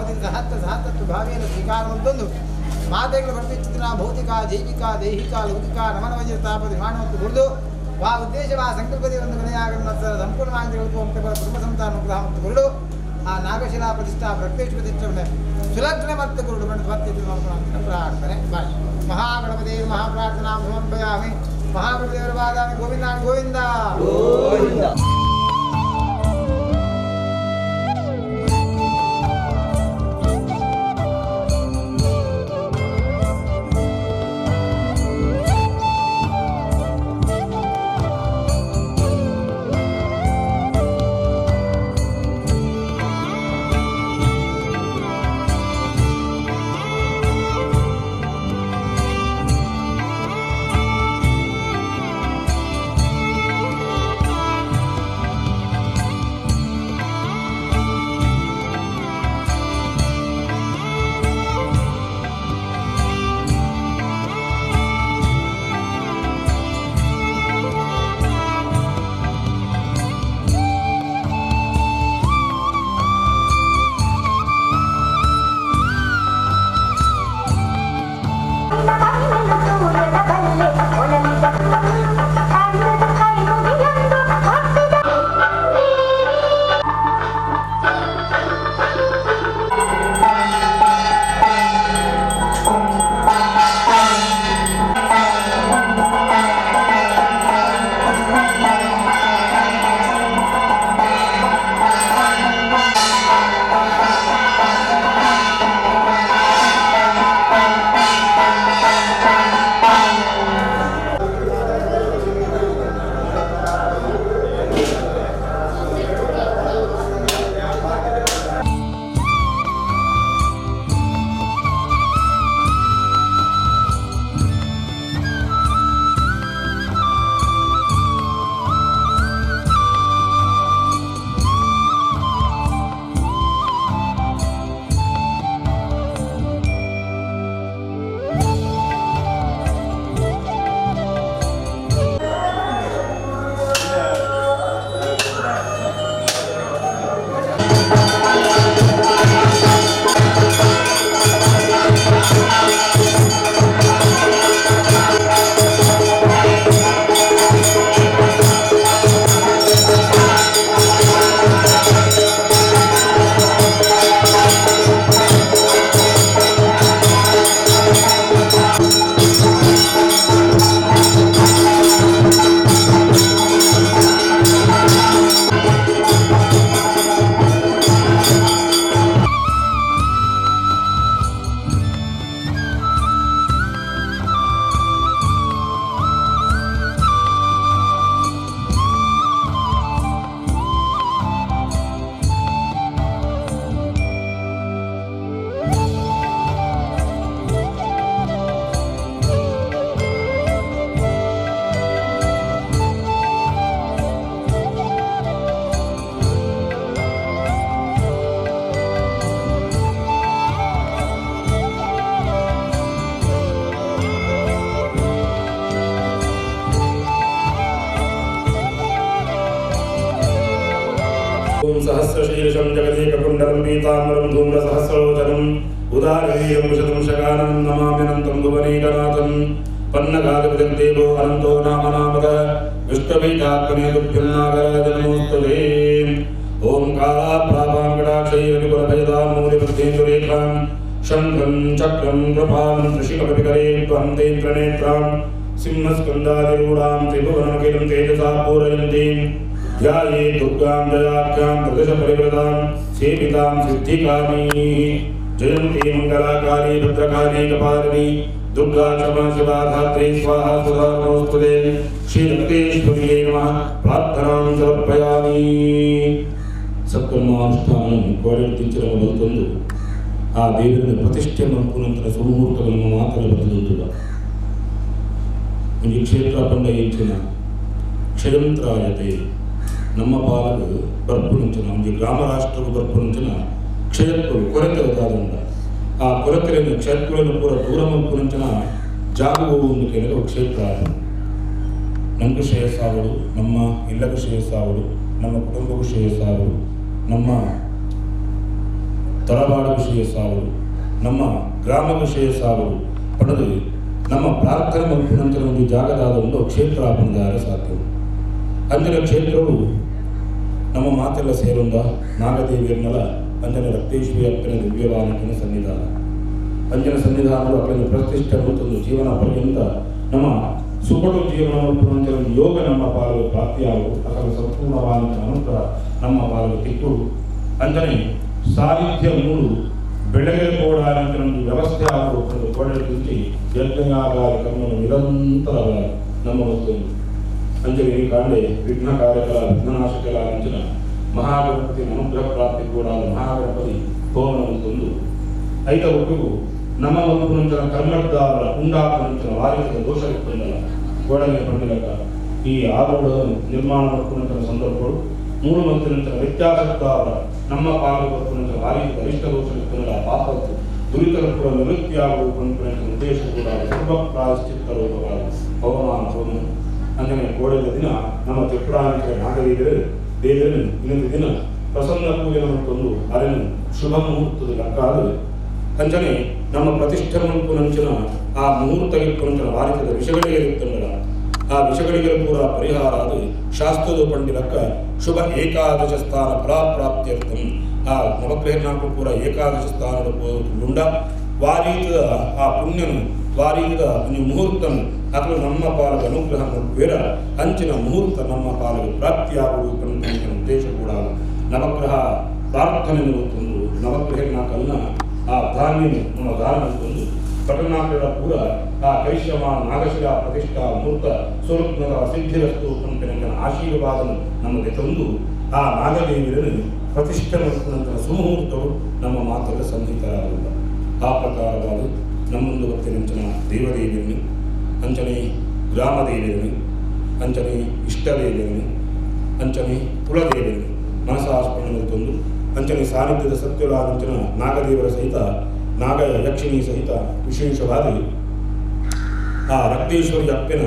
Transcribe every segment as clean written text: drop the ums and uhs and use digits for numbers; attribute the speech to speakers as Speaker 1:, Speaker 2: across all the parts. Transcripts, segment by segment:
Speaker 1: ಭವತಿ ಸಹಸ್ರ ಸಹಸ್ರತ್ವ ಭಾವೇನ ಸ್ವೀಕಾರ ಮಲ್ತೊಂದು ಮಾತೆಗಳು ಬರ್ಪಿಚ್ಚಿನ ಭೌತಿಕ ಜೈವಿಕ ದೈಹಿಕ ಲೌಕಿಕ ನಮನವಜ ಸ್ಥಾಪ ನಿರ್ಮಾಣವನ್ನು ಗುರುದು ವಾ ಉದ್ದೇಶ ವಾ ಸಂಕಲ್ಪದಿ ಒಂದು ಗಣಯಾಗಮ ಸಂಪೂರ್ಣವಾಗಿ ಕುಟುಂಬ ಸಂತಾನ ಅನುಗ್ರಹ ಮತ್ತು ಗುರುಡು ಆ ನಾಗಶಿಲಾ ಪ್ರತಿಷ್ಠಾ ಪ್ರತ್ಯಕ್ಷ ಪ್ರತಿಷ್ಠೆ ಸುಲಗ್ನ ಮತ್ತು ಗುರುಡು ಬಂದು ಮತ್ತೆ ಪ್ರಾರ್ಥನೆ ಬಾಯ್. ಮಹಾಗಣಪತಿ ಮಹಾಪ್ರಾರ್ಥನಾ ಸಮರ್ಪಯಾಮಿ. ಮಹಾಗಣಪತಿಯವರ ವಾದಾಮಿ. ಗೋವಿಂದ ಗೋವಿಂದ
Speaker 2: ಗೋವಿಂದ.
Speaker 3: सहस्रशीर्षं जगदेककुण्डलं पीताम्बरं धूम्रसहस्रलोचनम् उदारवीरं विशदं शकानं नमाम्यनन्तं भुवनेकनाथं पन्नगादिपतिं देवो अनन्तो नाम नामद विष्णुपीठात्मने तुभ्यं नागराज नमोऽस्तुते। ॐ कालाप्रापां कटाक्षैरविपुलभयदां मौलिबुद्धेन्दुरेखां शङ्खं चक्रं कृपां ऋषिकपिकरे त्वं तेन्द्रनेत्रां सिंहस्कन्दादिरूढां त्रिभुवनमखिलं तेजसा पूरयन्तीं ध्याये दुर्गां दयाख्यां प्रदशपरिवृतां सेवितां सिद्धिकामी। जयन्ती मङ्गलाकाली भद्रकाली कपालिनी दुर्गा क्षमा शिवा धात्री स्वाहा सुधा नमोस्तुते। श्रीरक्तेश्वर्यै नमः। प्रार्थनां समर्पयामि. ಸತ್ಕರ್ಮಾನುಷ್ಠಾನ ಕೋರೆತ್ತಿಂಚಿನ ಮೊದಲು ಆ ದೇವರನ್ನು ಪ್ರತಿಷ್ಠೆ ಮಲ್ಪುನಂತರ ಸುಮುಹೂರ್ತಗಳನ್ನು ಮಾತ್ರ ಬರೆದುಂಟುದ ಈ ಕ್ಷೇತ್ರ ಪಂಡ ಇಂಚಿನ ಕ್ಷಯಂತ್ರಾಯತೆ ನಮ್ಮ ಪಾಲಕ ಬರ್ಪುನಂಚಿನ ಒಂದು ಗ್ರಾಮ ರಾಷ್ಟ್ರವು ಬರ್ಪುನಂಚಿನ ಕ್ಷಯತ್ವರು ಕೊರತೆ ಉಂಟ. ಆ ಕೊರತೆಯನ್ನು ಕ್ಷಯತ್ವಗಳನ್ನು ಪೂರ ದೂರ ಮಲ್ಪುನಂಚಿನ ಜಾಗವು ಒಂದು ಕೆಲವು ಕ್ಷೇತ್ರ. ನಮಗೆ ಶ್ರೇಯಸ್ಸಾಗಲು, ನಮ್ಮ ಇಲ್ಲಕ್ಕೂ ಶ್ರೇಯಸ್ಸಾಗಲು, ನಮ್ಮ ಕುಟುಂಬಕ್ಕೂ ಶ್ರೇಯಸ್ಸಾಗಲು, ನಮ್ಮ ತರವಾಡು ವಿಷಯ ಸಾವು ನಮ್ಮ ಗ್ರಾಮ ವಿಷಯ ಸಾವು ಪಡೆದು ನಮ್ಮ ಪ್ರಾರ್ಥನೆ ಮತ್ತು ನಂತರ ಒಂದು ಜಾಗದಾದ ಒಂದು ಕ್ಷೇತ್ರ ಬಂದಾರ ಸಾಧ್ಯ. ಅಂದಿನ ಕ್ಷೇತ್ರವು ನಮ್ಮ ಮಾತೆಲ್ಲ ಸೇರೊಂದ ನಾಗದೇವಿಯರ್ನಲ ಅಂಜನ ರಕ್ತೇಶ್ವರಿ ಅಪ್ಪನ ದಿವ್ಯವಾನಕನ ಸನ್ನಿಧಾನ. ಅಂಜನ ಸನ್ನಿಧಾನವು ಅಪ್ಪನ ಪ್ರತಿಷ್ಠೆ ಮತ್ತು ಜೀವನ ಪರ್ಯಂತ ನಮ್ಮ ಸುಪಟು ಜೀವನ ಮತ್ತು ಯೋಗ ನಮ್ಮ ಪಾಲು ಪ್ರಾಪ್ತಿಯಾಗುವುದು, ಅದರ ಸಂಪೂರ್ಣವಾದ ಅನುಗ್ರಹ ನಮ್ಮ ಪಾಲು ತಿಕ್ಕು. ಅಂಜನೆ ಸಾಹಿತ್ಯ ಮೂರು ಬೆಳಗ್ಗೆ ಕೋಡ ಒಂದು ವ್ಯವಸ್ಥೆ ಆಗುವ ಒಂದು ಕೋಡಲಿಂಚಿ ಯಜ್ಞಯಾಗಾದಿ ಕರ್ಮವನ್ನು ನಿರಂತರವಾಗಿ ನಮ್ಮ ಒಂದು ಅಂಜಲಿ ಕಾಂಡೆ ವಿಘ್ನ ಕಾರ್ಯಕಲ ವಿಘ್ನನಾಶಕಲ ಅಂಚಿನ ಮಹಾಗಣಪತಿ ಅನುಗ್ರಹ ಪ್ರಾಪ್ತಿ ಕೂಡ ಮಹಾಗಣಪತಿ ಹೋಮನ ಒಂದು ಐತ ಒಟ್ಟಿಗೂ ನಮ್ಮ ಒಂದು ನಂತರ ಕರ್ಮದ್ದಾರ ಉಂಡಾದ ನಂತರ ವಾರಿಸಿದ ದೋಷವಿಪ್ಪಂದಲ್ಲ ಗೋಡನೆ ಪಂಡಿಲಕ ಈ ಆರೋಢವನ್ನು ನಿರ್ಮಾಣ ಮಾಡಿಕೊಂಡಂತಹ ಸಂದರ್ಭಗಳು ಮೂರು ಮತ್ತು ನಂತರ ವ್ಯತ್ಯಾಸದ್ದಾರ ನಮ್ಮ ಪಾಲು ನಂತರ ವಾರಿಸಿದ ಅರಿಷ್ಟ ದೋಷವಿಪ್ಪಂದಲ್ಲ ಪಾಪದ್ದು ದುರಿತರ ಕೂಡ ನಿವೃತ್ತಿಯಾಗುವ ಉದ್ದೇಶ ಕೂಡ ಸರ್ವ ಪ್ರಾಯಶ್ಚಿತ್ತ ರೂಪವಾದ ಪವಮಾನ ಹೋಮ. ಅಂದರೆ ಗೋಡೆಯ ದಿನ ನಮ್ಮ ತ್ರಿಪುರಾಂತರ ನಾಗದೇವರು ದೇವರನ್ನು ಇನ್ನೊಂದು ದಿನ ಪ್ರಸನ್ನ ಪೂಜೆ ಮತ್ತೊಂದು ಅರನ್ನು ಶುಭ ಮುಹೂರ್ತದ ಲೆಕ್ಕಾದ ಅಂಜನೆ ನಮ್ಮ ಪ್ರತಿಷ್ಠೆ ನಂಚಿನ ಆ ಮುಹೂರ್ತ ಇಟ್ಟುಕೊಂಡ ವಾರಿತದ ವಿಷಗಳಿಗೆ ಇರುತ್ತಲ್ಲ ಆ ವಿಷಗಳಿಗೆ ಪೂರ ಪರಿಹಾರ ಅದು ಶಾಸ್ತ್ರದ ಪಂಡಿಲಕ್ಕ ಶುಭ ಏಕಾದಶ ಸ್ಥಾನ ಫಲಾಪ್ರಾಪ್ತಿಯರ್ಥಂ ಆ ನವಗ್ರಹ ಪೂರ ಏಕಾದಶ ಸ್ಥಾನದ ಉಂಡ ವಾರೀತದ ಆ ಪುಣ್ಯನು ವಾರೀತದ ಮುಹೂರ್ತನು ಅಥವಾ ನಮ್ಮ ಪಾಲಕ ಅನುಗ್ರಹ ಬೇರ ಅಂಚಿನ ಮುಹೂರ್ತ ನಮ್ಮ ಪಾಲಕ ಪ್ರಾಪ್ತಿಯಾಗುವುದು ಉದ್ದೇಶ ಕೂಡ ನವಗ್ರಹ ಪ್ರಾರ್ಥನೆ ಒಂದು ನವಗ್ರಹ ಕಲ್ನ ಆ ಧಾನ್ಯ ನಮ್ಮ ದಾನ ಒಂದು ಪಟನಾಕರ ಪೂರ ಆ ಕರಿಶ್ರಮ ನಾಗಶಿಲ ಪ್ರತಿಷ್ಠಾ ಮೂರ್ತ ಸ್ವರೂಪದ ಸಿದ್ಧಿರಸ್ತು ಪಂಪಿನ ಆಶೀರ್ವಾದನು ನಮಗೆ ತಂದು ಆ ನಾಗದೇವಿಯರನ್ನು ಪ್ರತಿಷ್ಠೆ ನಂತರ ಸುಮುಹೂರ್ತವು ನಮ್ಮ ಮಾತೆಲ್ಲ ಸನ್ನಿಹಿತರಾಗುವುದು. ಆ ಪ್ರಕಾರವಾದ ನಮ್ಮೊಂದು ಭಕ್ತಿನಂಚನ ದೇವದೇವಿಯನ್ನು ಅಂಚನೆ ಗ್ರಾಮದೇವಿಯನ್ನು ಅಂಚನೆ ಇಷ್ಟದೇವಿಯನ್ನು ಅಂಚನೆ ಕುಲದೇವಿಯನ್ನು ಮನಸಾಸ್ಮರಣೆ ತಂದು ಅಂಚನೆ ಸಾನ್ನಿಧ್ಯದ ಸತ್ಯಗಳಾದಂಚನ ನಾಗದೇವರ ಸಹಿತ ನಾಗ ಯಕ್ಷಿಣಿ ಸಹಿತ ವಿಶೇಷವಾಗಿ ಆ ರಕ್ತೇಶ್ವರಿ ಅಪ್ಪನ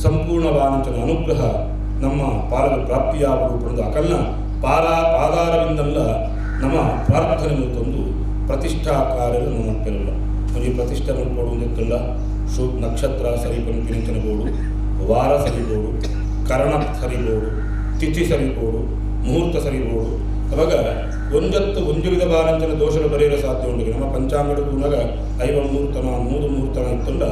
Speaker 3: ಸಂಪೂರ್ಣವಾದಂಚನ ಅನುಗ್ರಹ ನಮ್ಮ ಪಾಲಕ ಪ್ರಾಪ್ತಿಯಾಗುವುದು ಪಡೆದು ಅಕಲ್ನ ಪಾದಾರವಿಂದಲ್ಲ ನಮ್ಮ ಪ್ರಾರ್ಥನೆ ತಂದು ಪ್ರತಿಷ್ಠಾ ಕಾರ್ಯಗಳು ನಮ್ಮ ಅಪ್ಪನಲ್ಲ ಒಂದು ಪ್ರತಿಷ್ಠೆ ಕೊಡುವುದಿತ್ತಲ್ಲ ಶು ನಕ್ಷತ್ರ ಸರಿ ಪಂಪಿನಂಚನಗೋಡು ವಾರ ಸರಿಗೋಡು ಕರಣ ಸರಿಗೋಡು ತಿಥಿ ಸರಿಗೋಡು ಮುಹೂರ್ತ ಸರಿಗೋಡು ಅವಾಗ ಒಂದತ್ತು ಒಂದು ವಿಧ ಬಾರಂಚನ ದೋಷಗಳು ಬರೆಯಲು ಸಾಧ್ಯ ಉಂಟು. ನಮ್ಮ ಪಂಚಾಂಗದ ಪುನಗ ಐವ ಮುಹೂರ್ತನ 3 ಮುಹೂರ್ತನ ಇತ್ತಂಡ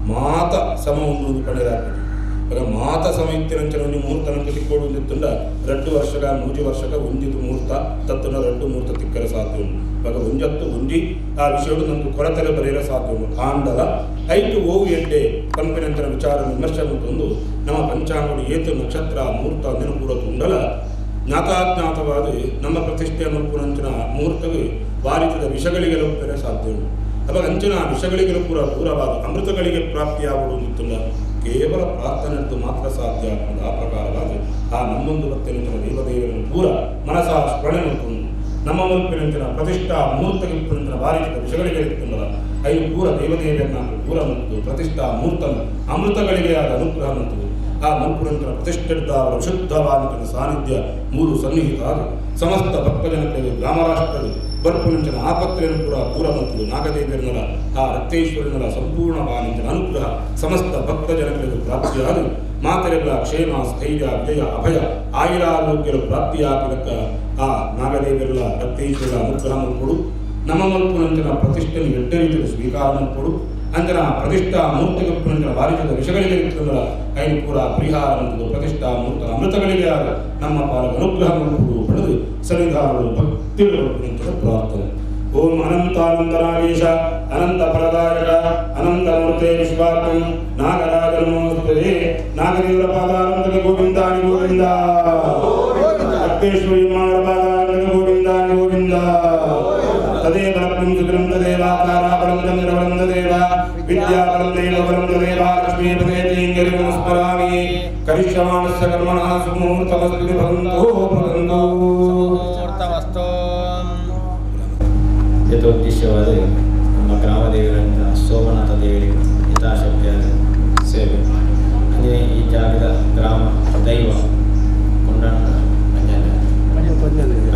Speaker 3: ಮಾತ ಸಮ ಒಂದು ಪಡೆಯಲಾಗ್ತದೆ. ಇವಾಗ ಮಾತ ಸಮ ಇತ್ತಿನಂಚನ ಒಂದು ಮುಹೂರ್ತನಂತ ತಿಕ್ಕೋಡು ಇತ್ತಂಡ 2 ವರ್ಷಕ 3 ವರ್ಷಕ ಒಂದಿದು ಮುಹೂರ್ತ ತತ್ತನ 2 ಮುಹೂರ್ತ ತಿಕ್ಕರೆ ಸಾಧ್ಯ ಉಂಟು. ಇವಾಗ ಒಂಜತ್ತು ಒಂಜಿ ಆ ವಿಷಯಗಳು ನಮ್ಗೆ ಕೊರತೆಲೆ ಬರೆಯಲು ಸಾಧ್ಯ ಉಂಟು. ಆಂಡಲ ಐಟು ಓವು ಎಡ್ಡೆ ಪಂಪಿನಂತರ ವಿಚಾರ ವಿಮರ್ಶೆ ಒಂದು ನಮ್ಮ ಪಂಚಾಂಗಗಳು ಏತು ನಕ್ಷತ್ರ ಮುಹೂರ್ತ ನೆನಪೂರ ತುಂಡಲ ಜ್ಞಾತಾಜ್ಞಾತವಾದ ನಮ್ಮ ಪ್ರತಿಷ್ಠೆಯನ್ನು ಪುನಂಚಿನ ಮುಹೂರ್ತವೇ ವಾರಿತದ ವಿಷಗಳಿಗೆ ಬೇರೆ ಸಾಧ್ಯ ಉಂಟು. ಅವಾಗ ಅಂಚಿನ ವಿಷಗಳಿಗೆ ಪೂರ ದೂರವಾದ ಅಮೃತಗಳಿಗೆ ಪ್ರಾಪ್ತಿಯಾಗುವುದು ಕೇವಲ ಪ್ರಾರ್ಥನೆದ್ದು ಮಾತ್ರ ಸಾಧ್ಯ ಆಗ್ತದೆ. ಆ ಪ್ರಕಾರವಾಗಿ ಆ ನಮ್ಮೊಂದು ಭಕ್ತಿನಂಚಿನ ದೇವದೇವರನ್ನು ಪೂರ ಮನಸ ಸ್ಮರಣೆ ಮಾಡಿಕೊಂಡು ನಮ್ಮ ಮುಲ್ಪಿನಂಚಿನ ಪ್ರತಿಷ್ಠಾ ಮುಹೂರ್ತಕ್ಕೆ ವಾರಿತದ ವಿಷಗಳಿಗೆ ಇರ್ತಲ್ಲ ಐದು ಪೂರ ದೇವದೇವರನ್ನ ಪೂರ ಮತ್ತು ಪ್ರತಿಷ್ಠಾ ಮುಹೂರ್ತನು ಅಮೃತಗಳಿಗೆ ಆದ ಅನುಗ್ರಹ ಮತ್ತು ಆ ಮಲ್ಪುರಂತರ ಪ್ರತಿಷ್ಠಿತ ಅವರ ಶುದ್ಧವಾದ ಸಾನ್ನಿಧ್ಯ ಮೂರು ಸನ್ನಿಹಿತ ಸಮಸ್ತ ಭಕ್ತಜನತೆಗೆ ಗ್ರಾಮರಾಷ್ಟ್ರರು ಬರ್ಪುನಂಚನ ಆಪತ್ರೆಯನ್ನು ಕೂಡ ಪೂರ ಮತ್ತು ನಾಗದೇವಿಯರನ್ನಲ ಆ ರಕ್ತೇಶ್ವರನಲ ಸಂಪೂರ್ಣವಾದಂಚಿನ ಅನುಗ್ರಹ ಸಮಸ್ತ ಭಕ್ತಜನಗಳಿಗೆ ಪ್ರಾಪ್ತಿಯಾದ ಮಾತೆರೆಗಳ ಕ್ಷೇಮ ಸ್ಥೈರ್ಯ ವಿಜಯ ಅಭಯ ಆಯುರಾರೋಗ್ಯರ ಪ್ರಾಪ್ತಿಯಾಗಲಕ್ಕ ಆ ನಾಗದೇವಿಯರ ರಕ್ತೇಶ್ವರರ ಅನುಗ್ರಹ ಕೊಡು. ನಮ್ಮ ಮಲ್ಪುನಂಚಿನ ಪ್ರತಿಷ್ಠೆಯನ್ನು ಎಡ್ಡ ರೀತಿಯಲ್ಲಿ ಸ್ವೀಕಾರ ಕೊಡು. ಅಂಜನ ಪ್ರತಿಷ್ಠಾ ಮೂರ್ತಿಗಪ್ಪನಂಚಿನ ವಾರಿತದ ವಿಷಗಳಿಗೆ ಇರ್ತದಲ್ಲ ಐನು ಪೂರ ಪರಿಹಾರ ಮತ್ತು ಪ್ರತಿಷ್ಠಾ ಮೂರ್ತ ಅಮೃತಗಳಿಗೆ ಆದ ನಮ್ಮ ಪಾಲಕ ಅನುಗ್ರಹ ಪಡೆದು ಸನ್ನಿಧಾನಗಳು ಭಕ್ತಿಗಳು ಪ್ರಾರ್ಥನೆ. ಓಂ ಅನಂತಾನಂದನಾಗೇಶ ಅನಂತ ಫಲದಾಯಕ ಅನಂತ ಮೂರ್ತೆ ವಿಶ್ವಾತ್ಮ ನಾಗರಾಜ ನಮೋಸ್ತುತೇ. ನಾಗದೇವರ ಪಾದಾನಂದ ಗೋವಿಂದಾನಿ ಗೋವಿಂದ, ರಕ್ತೇಶ್ವರಿ ಪಾದಾನಂದ ಗೋವಿಂದಾನಿ ಗೋವಿಂದ. ತದೇವ ಲಕ್ಷ್ಮೀ ಸುತರಂ ತದೇವ ತಾರಾಬಲಂ ಚಂದ್ರಬಲಂ ತದೇವ ವಿದ್ಯಾಬಲಂ ದೇವಬಲಂ ತದೇವ ಲಕ್ಷ್ಮೀಪದೇ ತೇಂಗರಿಂ ಸ್ಮರಾಮಿ. ಕರಿಷ್ಯಮಾಣಸ್ಯ ಕರ್ಮಣಃ ಸುಮುಹೂರ್ತಮಸ್ತು ಭವಂತೋ ಭವಂತೋ
Speaker 2: ಮುಹೂರ್ತಮಸ್ತು. ಯಥೋದ್ದೇಶವಾದ ನಮ್ಮ ಗ್ರಾಮ ದೇವರಂತ ಸೋಮನಾಥ ದೇವರಿಗೆ ಯಥಾಶಕ್ತಿಯಾದ ಸೇವೆ. ಅಂದರೆ ಈ ಜಾಗದ ಗ್ರಾಮ ದೈವ ಕೊಂಡಣ್ಣ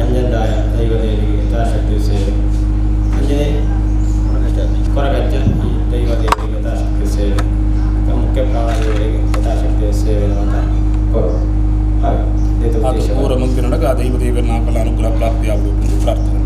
Speaker 2: ಅಂಜಂದಾಯ ದೈವ ದೇವರಿಗೆ ಯಥಾಶಕ್ತಿ ಸೇವೆ.
Speaker 3: ದೇವರ ಅನುಗ್ರಹ ಪ್ರಾಪ್ತಿಯಾಗಬೇಕು ಪ್ರಾರ್ಥನೆ.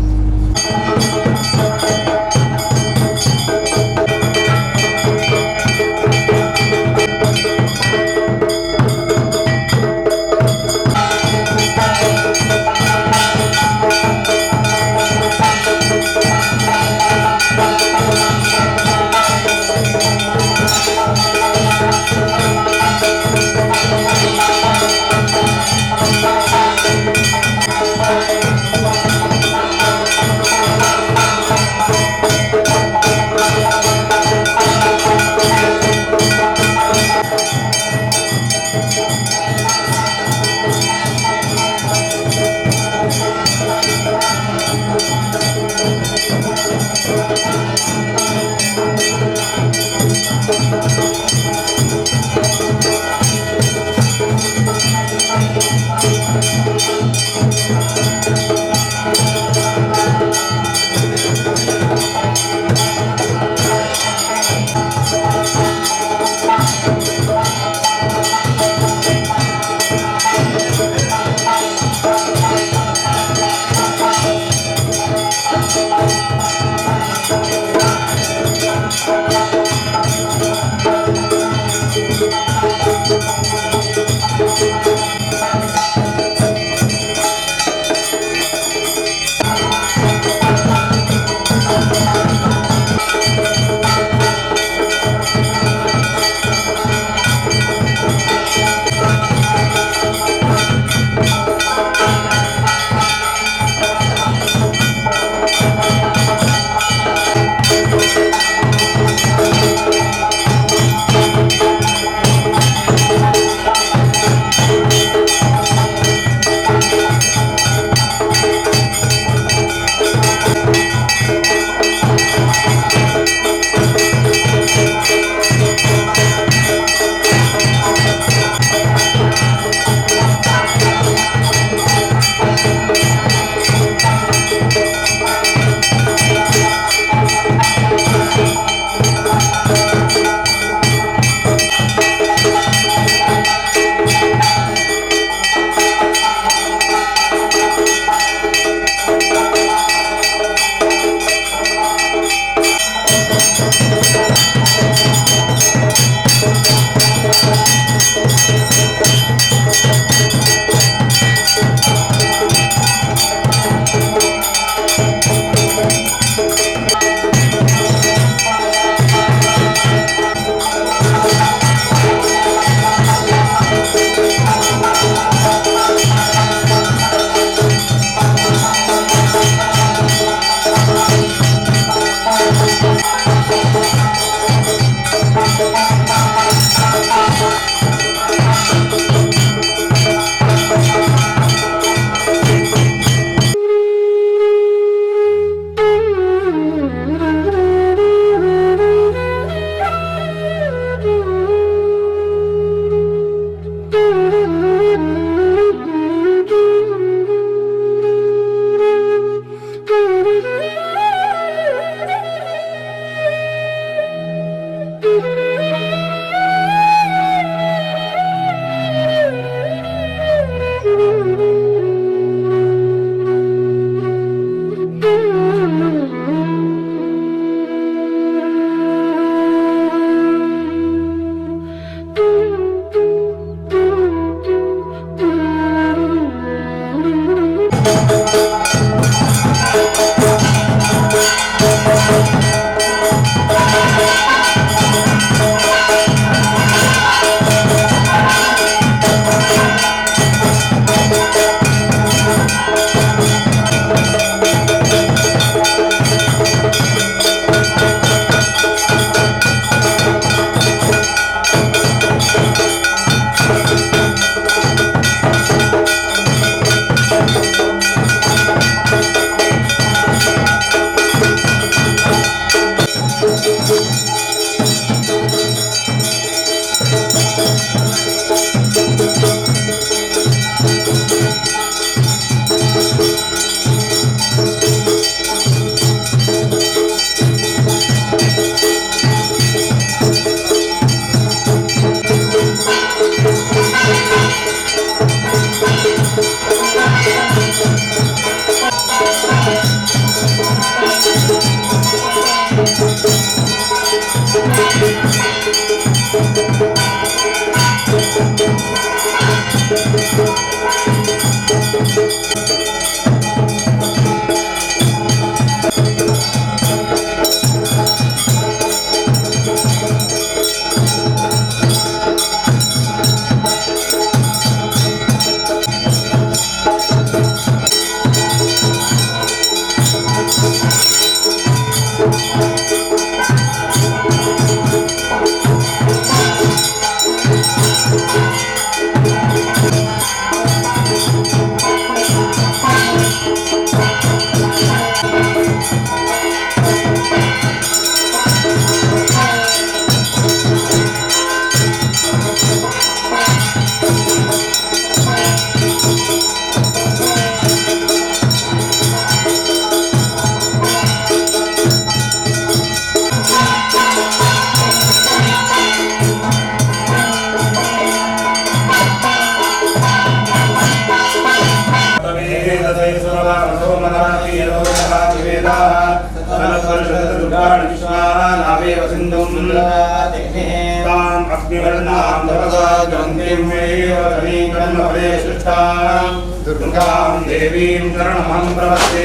Speaker 4: देवीं शरणमहं प्रपद्ये।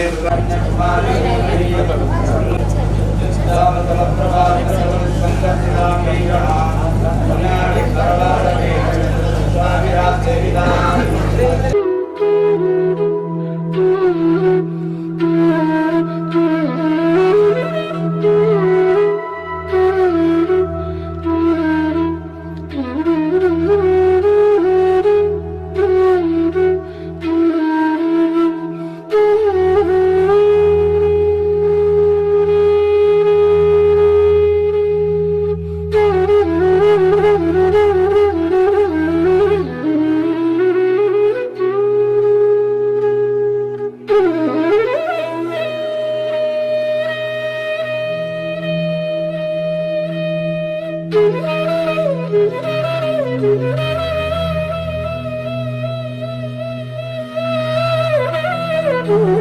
Speaker 5: Thank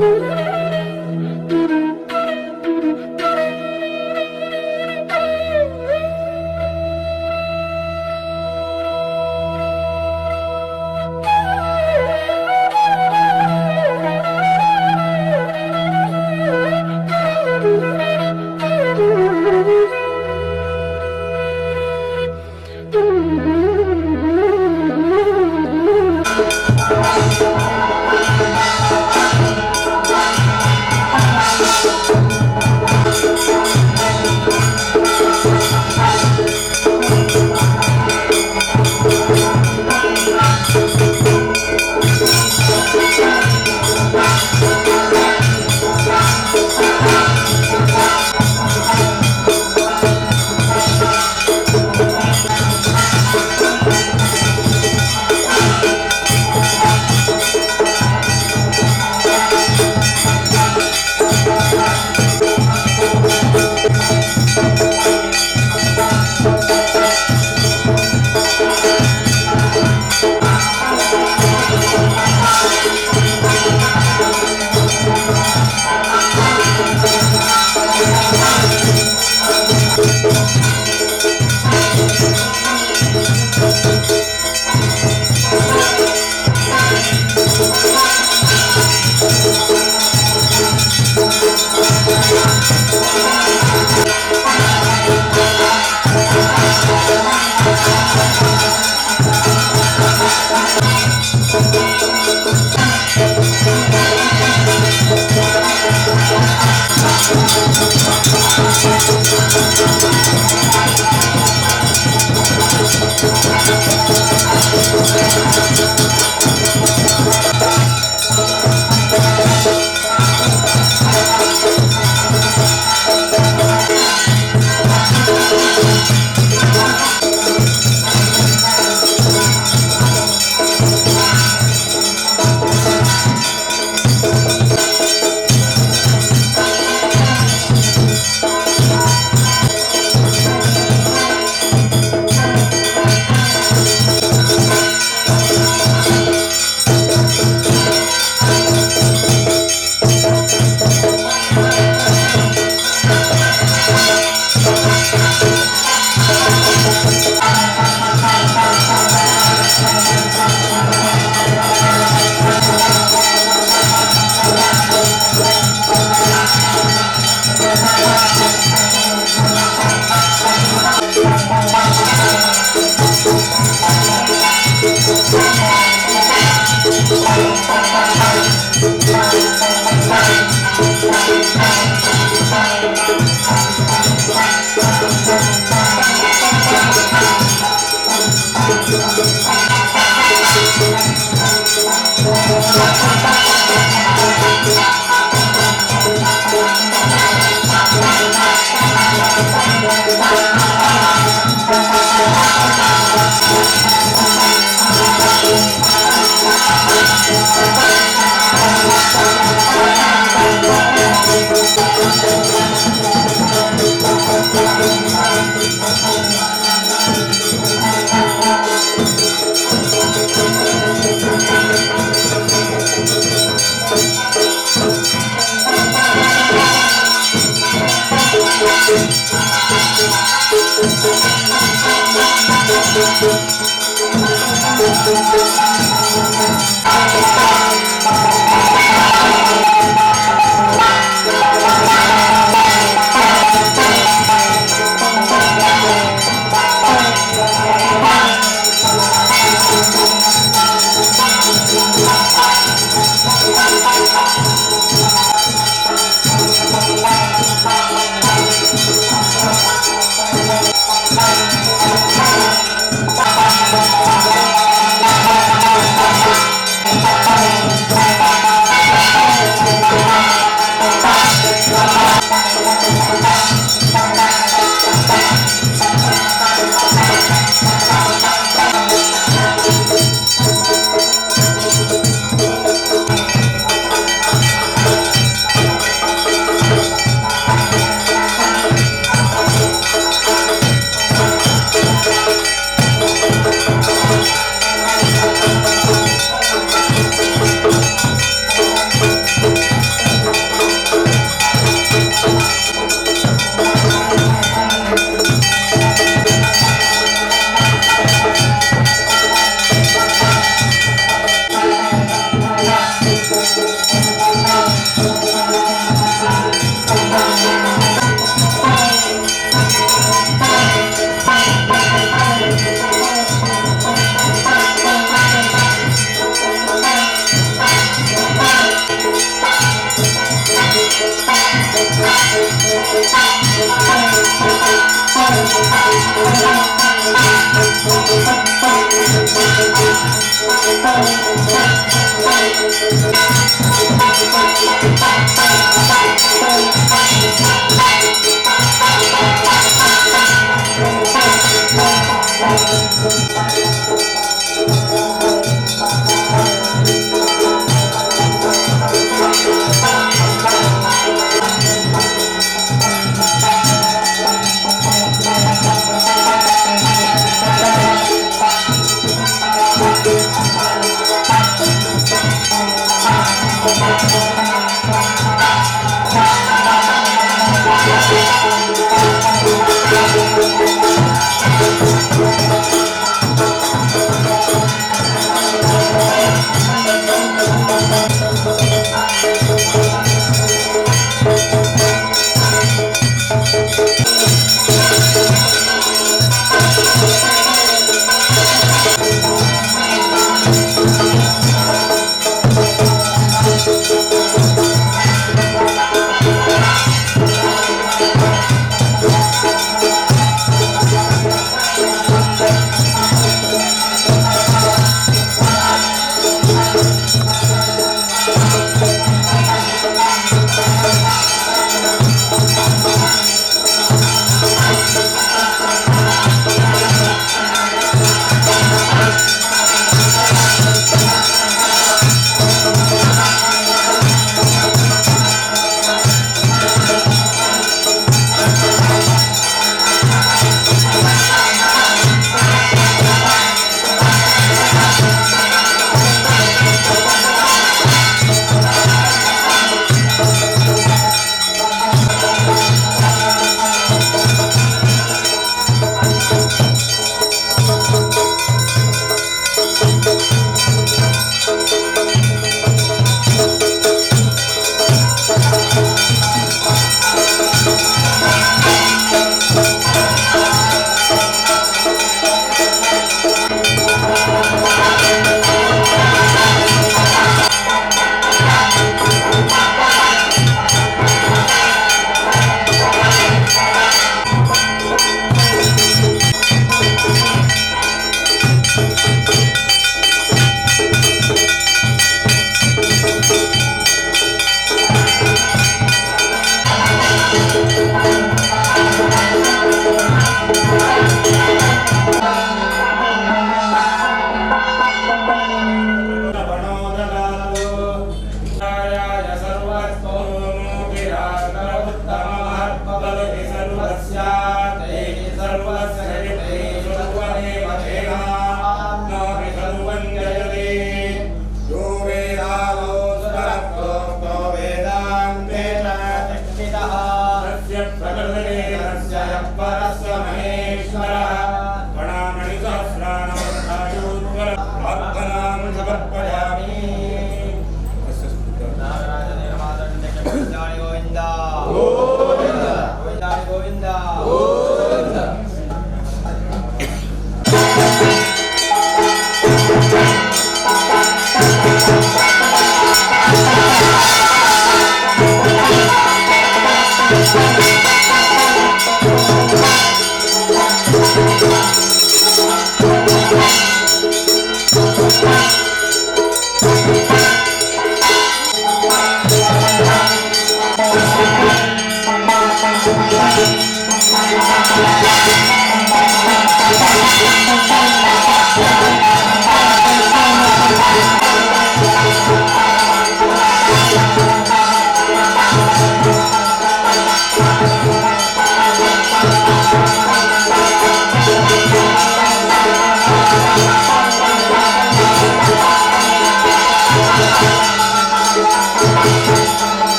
Speaker 5: you.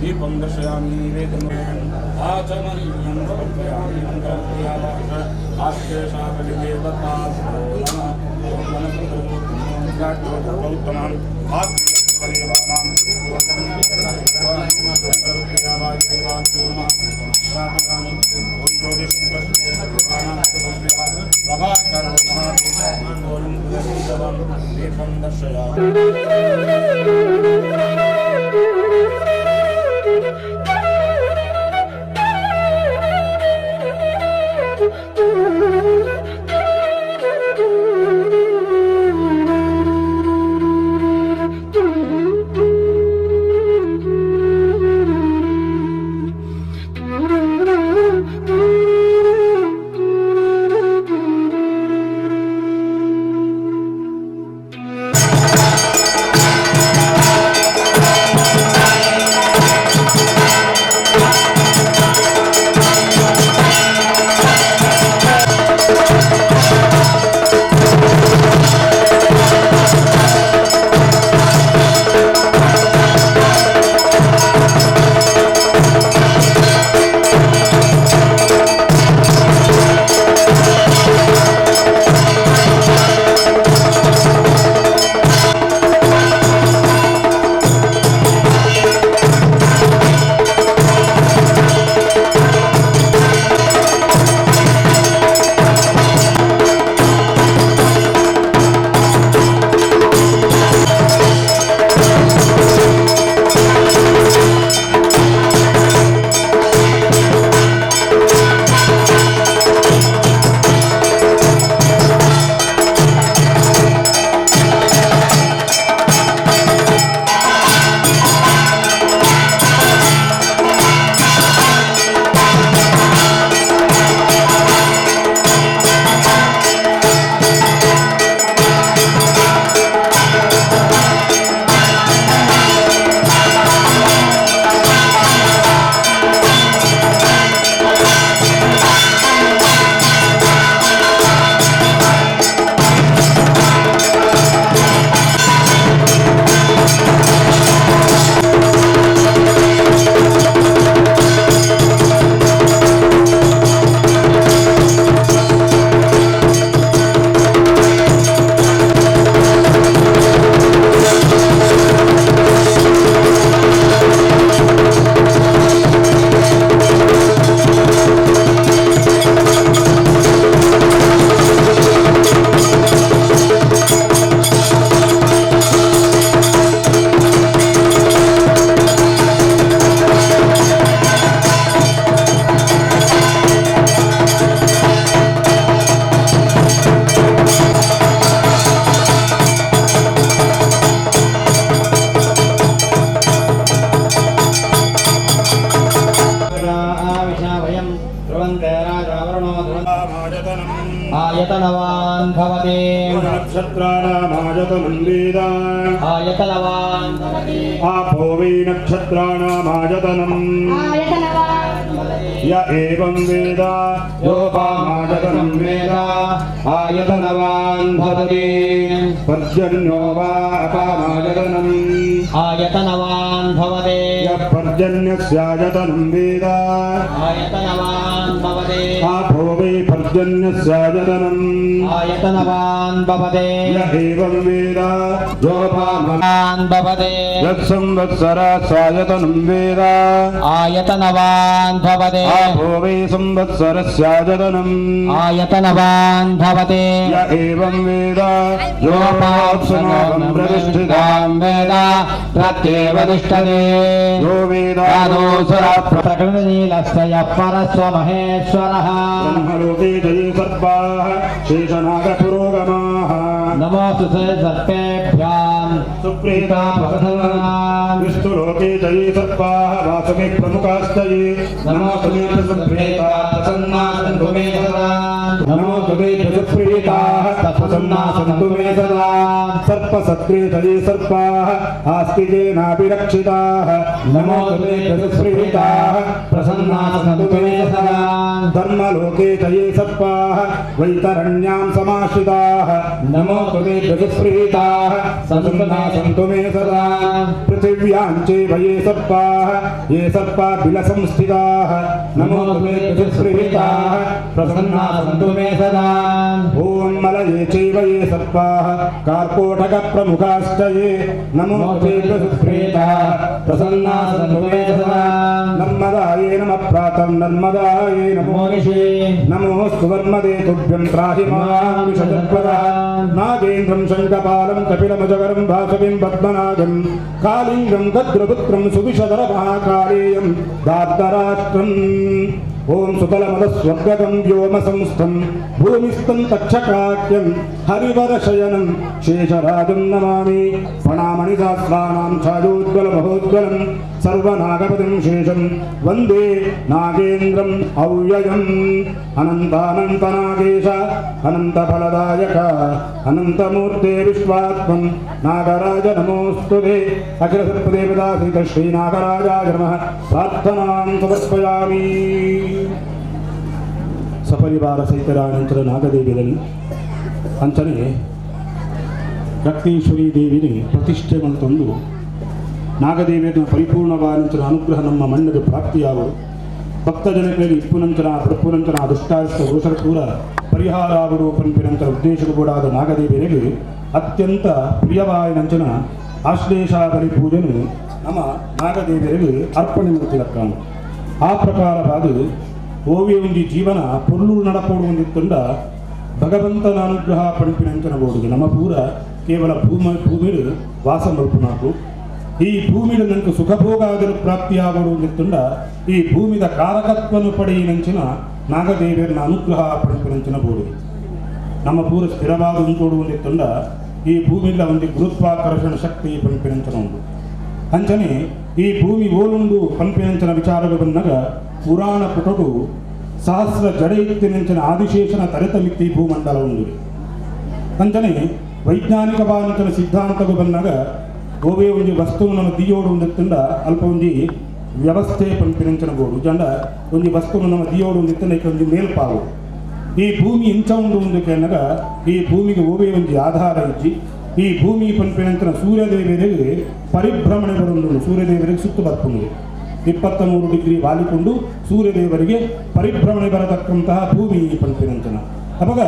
Speaker 4: दीपं दर्शयामि।
Speaker 3: आचमनीयं समर्पयामि मन्त्रक्रियावाच आश्लेषाकलिदेवताभ्यो नमः। ॐ गणपतिं आत्मदेवानां दीपं दर्शयामि।
Speaker 2: आयतनवान् भवति
Speaker 3: नक्षत्राणामायतनं वेद
Speaker 2: आयतनवान् भवति
Speaker 3: आपो वै नक्षत्राणामायतनं य एवं वेद योपामायतनं वेद
Speaker 2: आयतनवान् भवति
Speaker 3: पर्जन्यो वा अपामायतनम्
Speaker 2: आयतनवान् भवति
Speaker 3: यः पर्जन्यस्यायतनं वेद
Speaker 2: आयतनवान् भवति
Speaker 3: आपो वै पर्जन्यस्यायतनम्
Speaker 2: आयतनवान् भवति
Speaker 3: य एवं वेद योपामायतनं
Speaker 2: भवति
Speaker 3: यत्संवत्सरस्यायतनं वेद
Speaker 2: आयतनवान् भवति
Speaker 3: आपो वै संवत्सरस्यायतनम्
Speaker 2: आयतनवान् भवति
Speaker 3: य एवं वेद योपाप्सुनागं प्रतिष्ठितां
Speaker 2: वेद प्रत्येव तिष्ठति
Speaker 3: यो वेद
Speaker 2: प्रकृतिनीलस्य यः परस्व महेश्वरः
Speaker 3: ब्रह्मलोके जये सर्पाः शेषनागपुरोगमाः
Speaker 2: नमोऽस्तु सर्पेभ्यां
Speaker 3: सुप्रीता विष्णुलोके जये सर्पाः वासुके प्रमुखाश्च ये नमोऽस्तु सुप्रीता प्रसन्ना सन्तु मे सदा।
Speaker 4: नमो तुमे प्रसुप्रीताः प्रसन्ना सन्तु मे सदा सर्पसत्रे तये सर्पाः आस्तिकेनापि रक्षिताः नमो तुमे प्रसुप्रीताः प्रसन्ना सन्तु मे सदा धर्मलोके तये सर्पाः वैतरण्यां समाश्रिताः नमो तुमे प्रसुप्रीताः प्रसन्ना सन्तु मे सदा पृथिव्यां चैव ये सर्पाः ये सर्पा बिलसंस्थिताः नमो तुमे प्रसुप्रीताः प्रसन्ना सन्तु मे सदा ॐ मलये चैव ये सर्पाः कार्कोटकप्रमुखाश्च ये नमो ते प्रसुप्रीताः प्रसन्ना सन्तु मे सदा नर्मदाये नमः प्रातः नर्मदाये नमो ऋषे नमोऽस्तु वर्मदे तुभ्यं त्राहि मां विषजत्वदः नागेन्द्रं शङ्खपालं कपिलमुजगरं वासविं पद्मनागं कालिङ्गं गद्रपुत्रं सुविषधर महाकालेयं धार्तराष्ट्रम् ॐ सुतलमदस्वर्गदं व्योमसंस्थं भूमिस्थं तक्षकाख्यं हरिवरशयनं शेषराजं नमामि फणामणिसहस्राणां छायोज्ज्वलमहोज्ज्वलं सर्वनागपतिं शेषं वन्दे नागेन्द्रम् अव्ययम् अनन्तानन्तनागेश अनन्तफलदायक अनन्तमूर्ते विश्वात्मं नागराज नमोऽस्तु ते अखिलसर्पदेवता श्रीनागराजाय नमः प्रार्थनां समर्पयामि. ಸಪರಿವಾರ ಸಹಿತರಾನಂತರ ನಾಗದೇವಿಯಲ್ಲಿ ಅಂಚನೆ ರಕ್ತೇಶ್ವರಿ ದೇವಿನಿ ಪ್ರತಿಷ್ಠೆ ಮಂತೊಂದು ನಾಗದೇವಿಯನ್ನು ಪರಿಪೂರ್ಣವಾದಂತಹ ಅನುಗ್ರಹ ನಮ್ಮ ಮಣ್ಣಿಗೆ ಪ್ರಾಪ್ತಿಯಾಗುವುದು. ಭಕ್ತ ಜನಗಳಿಗೆ ಇಪ್ಪುನಂತರ ಪ್ರಪ್ಪುನಂತರ ದುಷ್ಟಾರಿಷ್ಟ ದೋಷಪೂರ ಪರಿಹಾರ ಆಗುವುದು ಪಂಪಿನಂತರ ಉದ್ದೇಶಕ್ಕೂ ಕೂಡ ಆದ ನಾಗದೇವಿಯರಿಗೆ ಅತ್ಯಂತ ಪ್ರಿಯವಾಯನಂಚನ ಆಶ್ಲೇಷಾಬಲಿ ಪೂಜೆನು ನಮ್ಮ ನಾಗದೇವಿಯರಿಗೆ ಅರ್ಪಣೆ ಮಾಡುತ್ತಿರಕ್ಕಾನು. ಆ ಪ್ರಕಾರವಾದ ಓವಿ ಒಂಜಿ ಜೀವನ ಪೊರ್ಲೂರು ನಡಪೋಡು ಒಂದಿತ್ತುಂಡ ಭಗವಂತನ ಅನುಗ್ರಹ ಪಂಪಿನಂಚನ ಬೋಡುಗೆ. ನಮ್ಮ ಪೂರ ಕೇವಲ ಭೂಮಿಡು ವಾಸ ಮಲ್ಪುನಾಕು. ಈ ಭೂಮಿಡು ನಂಗೆ ಸುಖಭೋಗಾದರು ಪ್ರಾಪ್ತಿಯಾಗೋಡು ಒಂದಿತ್ತುಂಡ ಈ ಭೂಮಿದ ಕಾರಕತ್ವನು ಪಡೆಯಿನಂಚಿನ ನಾಗದೇವಿಯರನ್ನ ಅನುಗ್ರಹ ಪಂಪಿನಂಚಿನ ಬೋಡುಗೆ. ನಮ್ಮ ಪೂರ ಸ್ಥಿರವಾದ ಉಂಟೋಡು ಒಂದಿತ್ತುಂಡ ಈ ಭೂಮಿಲ್ಲ ಒಂದು ಗುರುತ್ವಾಕರ್ಷಣ ಶಕ್ತಿ ಪಂಪಿನಂಚನ ಉಂಟು. ಅಂಚನೆ ಈ ಭೂಮಿ ಓಲುಂಡು ಪಂಪಿನಂಚನ ವಿಚಾರಗಳು ಬಂದಾಗ ಪುರಾಣ ಪುಟಡು ಸಹಸ್ರ ಜಡೆಯುತ್ತಿನಂಚಿನ ಆದಿಶೇಷನ ತರೆತಮಿತ್ತಿ ಭೂಮಂಡಲ ಉಂಡು. ಅಂಚನೆ ವೈಜ್ಞಾನಿಕವಾದಂತಹ ಸಿದ್ಧಾಂತಗಳು ಬಂದಾಗ ಗೋವೆ ಒಂಜಿ ವಸ್ತುವು ನಮ್ಮ ದಿಯೋಡು ಒಂದಿತ್ತಂಡ ಅಲ್ಪ ಒಂಜಿ ವ್ಯವಸ್ಥೆ ಪಂಪಿನಂಚನ ಗೋಡು ಜಂಡ ಒಂಜಿ ವಸ್ತುವು ನಮ್ಮ ದಿಯೋಡು ಒಂದಿತ್ತಂಡ ಒಂಜಿ ಮೇಲ್ಪಾವು. ಈ ಭೂಮಿ ಇಂಚ ಉಂಡು ಒಂದು ಕೇಳಿದಾಗ ಈ ಭೂಮಿಗೆ ಓವೇ ಒಂಜಿ ಆಧಾರ ಇಜ್ಜಿ. ಈ ಭೂಮಿ ಪಂಪಿನಂಚನ ಸೂರ್ಯದೇವರಿಗೆ ಪರಿಭ್ರಮಣೆ ಬರುಂಡು, ಸೂರ್ಯದೇವರಿಗೆ ಸುತ್ತು ಬರ್ಪುಂಡು. 23 ಡಿಗ್ರಿ ವಾಲಿಕೊಂಡು ಸೂರ್ಯದೇವರಿಗೆ ಪರಿಭ್ರಮಣೆ ಬರತಕ್ಕಂತಹ ಭೂಮಿ ಪಂಪಿನಂಚನ. ಅವಾಗ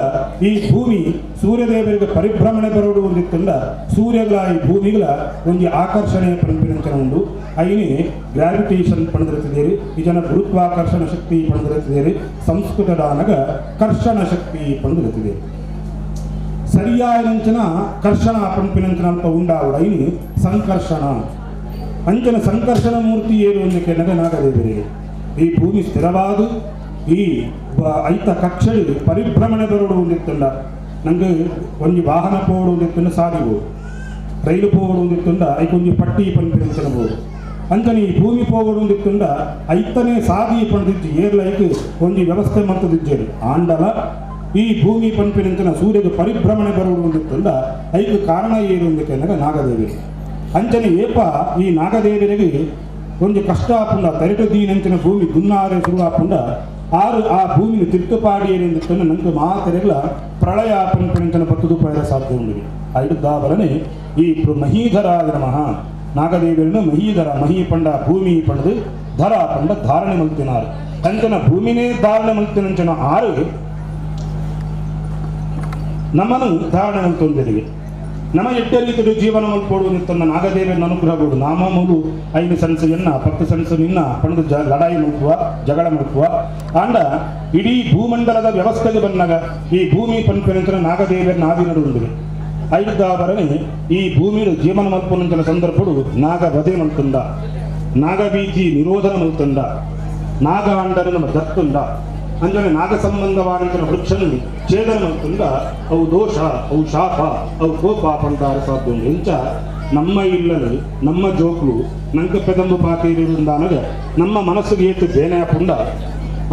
Speaker 4: ಈ ಭೂಮಿ ಸೂರ್ಯದೇವರಿಗೆ ಪರಿಭ್ರಮಣೆ ಬರೋಡು ಒಂದಿತ್ತಂಡ ಸೂರ್ಯಗಳ ಈ ಭೂಮಿಗಳ ಒಂದು ಆಕರ್ಷಣೆ ಪಂಪಿನಂಚನ ಉಂಡು. ಐನೇ ಗ್ರಾವಿಟೇಷನ್ ಪಣದಿರುತ್ತಿದ್ದೀರಿ, ಈ ಜನ ಗುರುತ್ವಾಕರ್ಷಣ ಶಕ್ತಿ ಪಣದಿರುತ್ತಿದ್ದೀರಿ, ಸಂಸ್ಕೃತದಾನಗ ಕರ್ಷಣ ಶಕ್ತಿ ಪಣದಿರುತ್ತಿದ್ದೀರಿ. ಸರಿಯಾದಂಚನ ಕರ್ಷಣ ಪಂಪಿನಂಚನ ಅಂತ ಉಂಡಾವುಡು ಐನಿ ಸಂಕರ್ಷಣ. ಅಂಚನ ಸಂಕರ್ಷಣ ಮೂರ್ತಿ ಏನು ಒಂದು ಕೆನಗ ನಾಗದೇವರಿಗೆ ಈ ಭೂಮಿ ಸ್ಥಿರವಾದ ಈ ಐತ ಕಕ್ಷೆಡು ಪರಿಭ್ರಮಣೆ ಬರೋಡು ಒಂದಿತ್ತಂಡ ನಂಗೆ ಒಂಜಿ ವಾಹನ ಪೋಡು ಒಂದಿತ್ತಂಡ ಸಾದಿಬೋದು, ರೈಲು ಪೋಡು ಒಂದಿತ್ತಂಡ ಐಕೊಂಜಿ ಪಟ್ಟಿ ಪಂಪಿನಂಚನಬೋದು. ಅಂಚನೆ ಈ ಭೂಮಿ ಪೋಗಡು ಒಂದಿತ್ತಂಡ ಐತನೇ ಸಾದಿ ಪಂಡಿಜ್ಜಿ ಏರ್ಲೈಕ್ ಒಂಜಿ ವ್ಯವಸ್ಥೆ ಮಂತದಿಜ್ಜೇರು. ಆಂಡಲ ಈ ಭೂಮಿ ಪಂಪಿನಂಚನ ಸೂರ್ಯಗೆ ಪರಿಭ್ರಮಣೆ ಬರೋಡು ಒಂದಿತ್ತಂಡ ಐಕ್ ಕಾರಣ ಏನು ಒಂದು ಕೆನಗ ನಾಗದೇವರಿಗೆ. ಅಂಚನೆ ಏಪ ಈ ನಾಗದೇವರಿಗೆ ಒಂದು ಕಷ್ಟ ಆಪುಂಡ ತರಿಟು ದೀನಂಚಿನ ಭೂಮಿ ಗುನ್ನಾರೆ ಶುರು ಆಪುಂಡ ಆರು ಆ ಭೂಮಿನ ತಿರ್ತುಪಾಡಿ ಏನೆಂದು ನಂಗೆ ಮಾತೆರೆಗಳ ಪ್ರಳಯ ಪಂಪಿನಂಚನ ಪತ್ತುದು ಪಯರ ಸಾಧ್ಯ ಉಂಡು. ಐಡುದ್ದಾವರನೆ ಈ ಮಹೀಧರಾದ ನಮಃ ನಾಗದೇವರನ್ನು ಮಹೀಧರ ಮಹಿ ಪಂಡ ಭೂಮಿ ಪಂಡದು ಧರ ಪಂಡ ಧಾರಣೆ ಮಲ್ತಿನಾರು. ಅಂಚನ ಭೂಮಿನೇ ಧಾರಣೆ ಮಲ್ತಿನಂಚನ ಆರು ನಮ್ಮನ್ನು ಧಾರಣೆ ಮಲ್ತೊಂದಿರಿಗೆ ನಮ್ಮ ಎಡ್ಡ ರೀತಿಯ ಜೀವನ ಮಲ್ಪೋಡು ನಿತ್ತನ್ನ ನಾಗದೇವನ ಅನುಗ್ರಹ ಬೋಡು. ನಾಮ ಮೂಲು 5 ಸೆನ್ಸ್ ಎನ್ನ 10 ಸೆನ್ಸ್ ನಿನ್ನ ಪಣದು ಲಡಾಯಿ ಮಲ್ಪುವ ಜಗಳ ಮಲ್ಪುವ ಆಂಡ ಇಡೀ ಭೂಮಂಡಲದ ವ್ಯವಸ್ಥೆಗೆ ಬಂದಾಗ ಈ ಭೂಮಿ ಪಂಪಿನಂಚನ ನಾಗದೇವರ ನಾದಿ ನಡುವುಂಡಿವೆ. ಐದಾವರನೆ ಈ ಭೂಮಿಯು ಜೀವನ ಮಲ್ಪುನಂಚನ ಸಂದರ್ಭಡು ನಾಗ ವಧೆ ಮಲ್ತುಂಡ, ನಾಗಬೀಜಿ ನಿರೋಧನ ಮಲ್ತುಂಡ, ನಾಗ ಅಂಡನು ನಮ್ಮ ದತ್ತುಂಡ, ಅಂಜನೆ ನಾಗ ಸಂಬಂಧವಾದಂತಹ ವೃಕ್ಷನು ಛೇದನ ಮಲ್ತುಂಡ ಅವು ದೋಷ ಅವು ಶಾಪ ಅವು ಕೋಪ ಪಂಡಾರ ಸಾಧ್ಯ. ಇಂಚ ನಮ್ಮ ಇಲ್ಲಲು ನಮ್ಮ ಜೋಕ್ಲು ನಂಕ ಪೆದಂಬು ಪಾತೀರುಂದಾನಗ ನಮ್ಮ ಮನಸ್ಸಿಗೆ ಏತು ಬೇನೆ ಪುಂಡ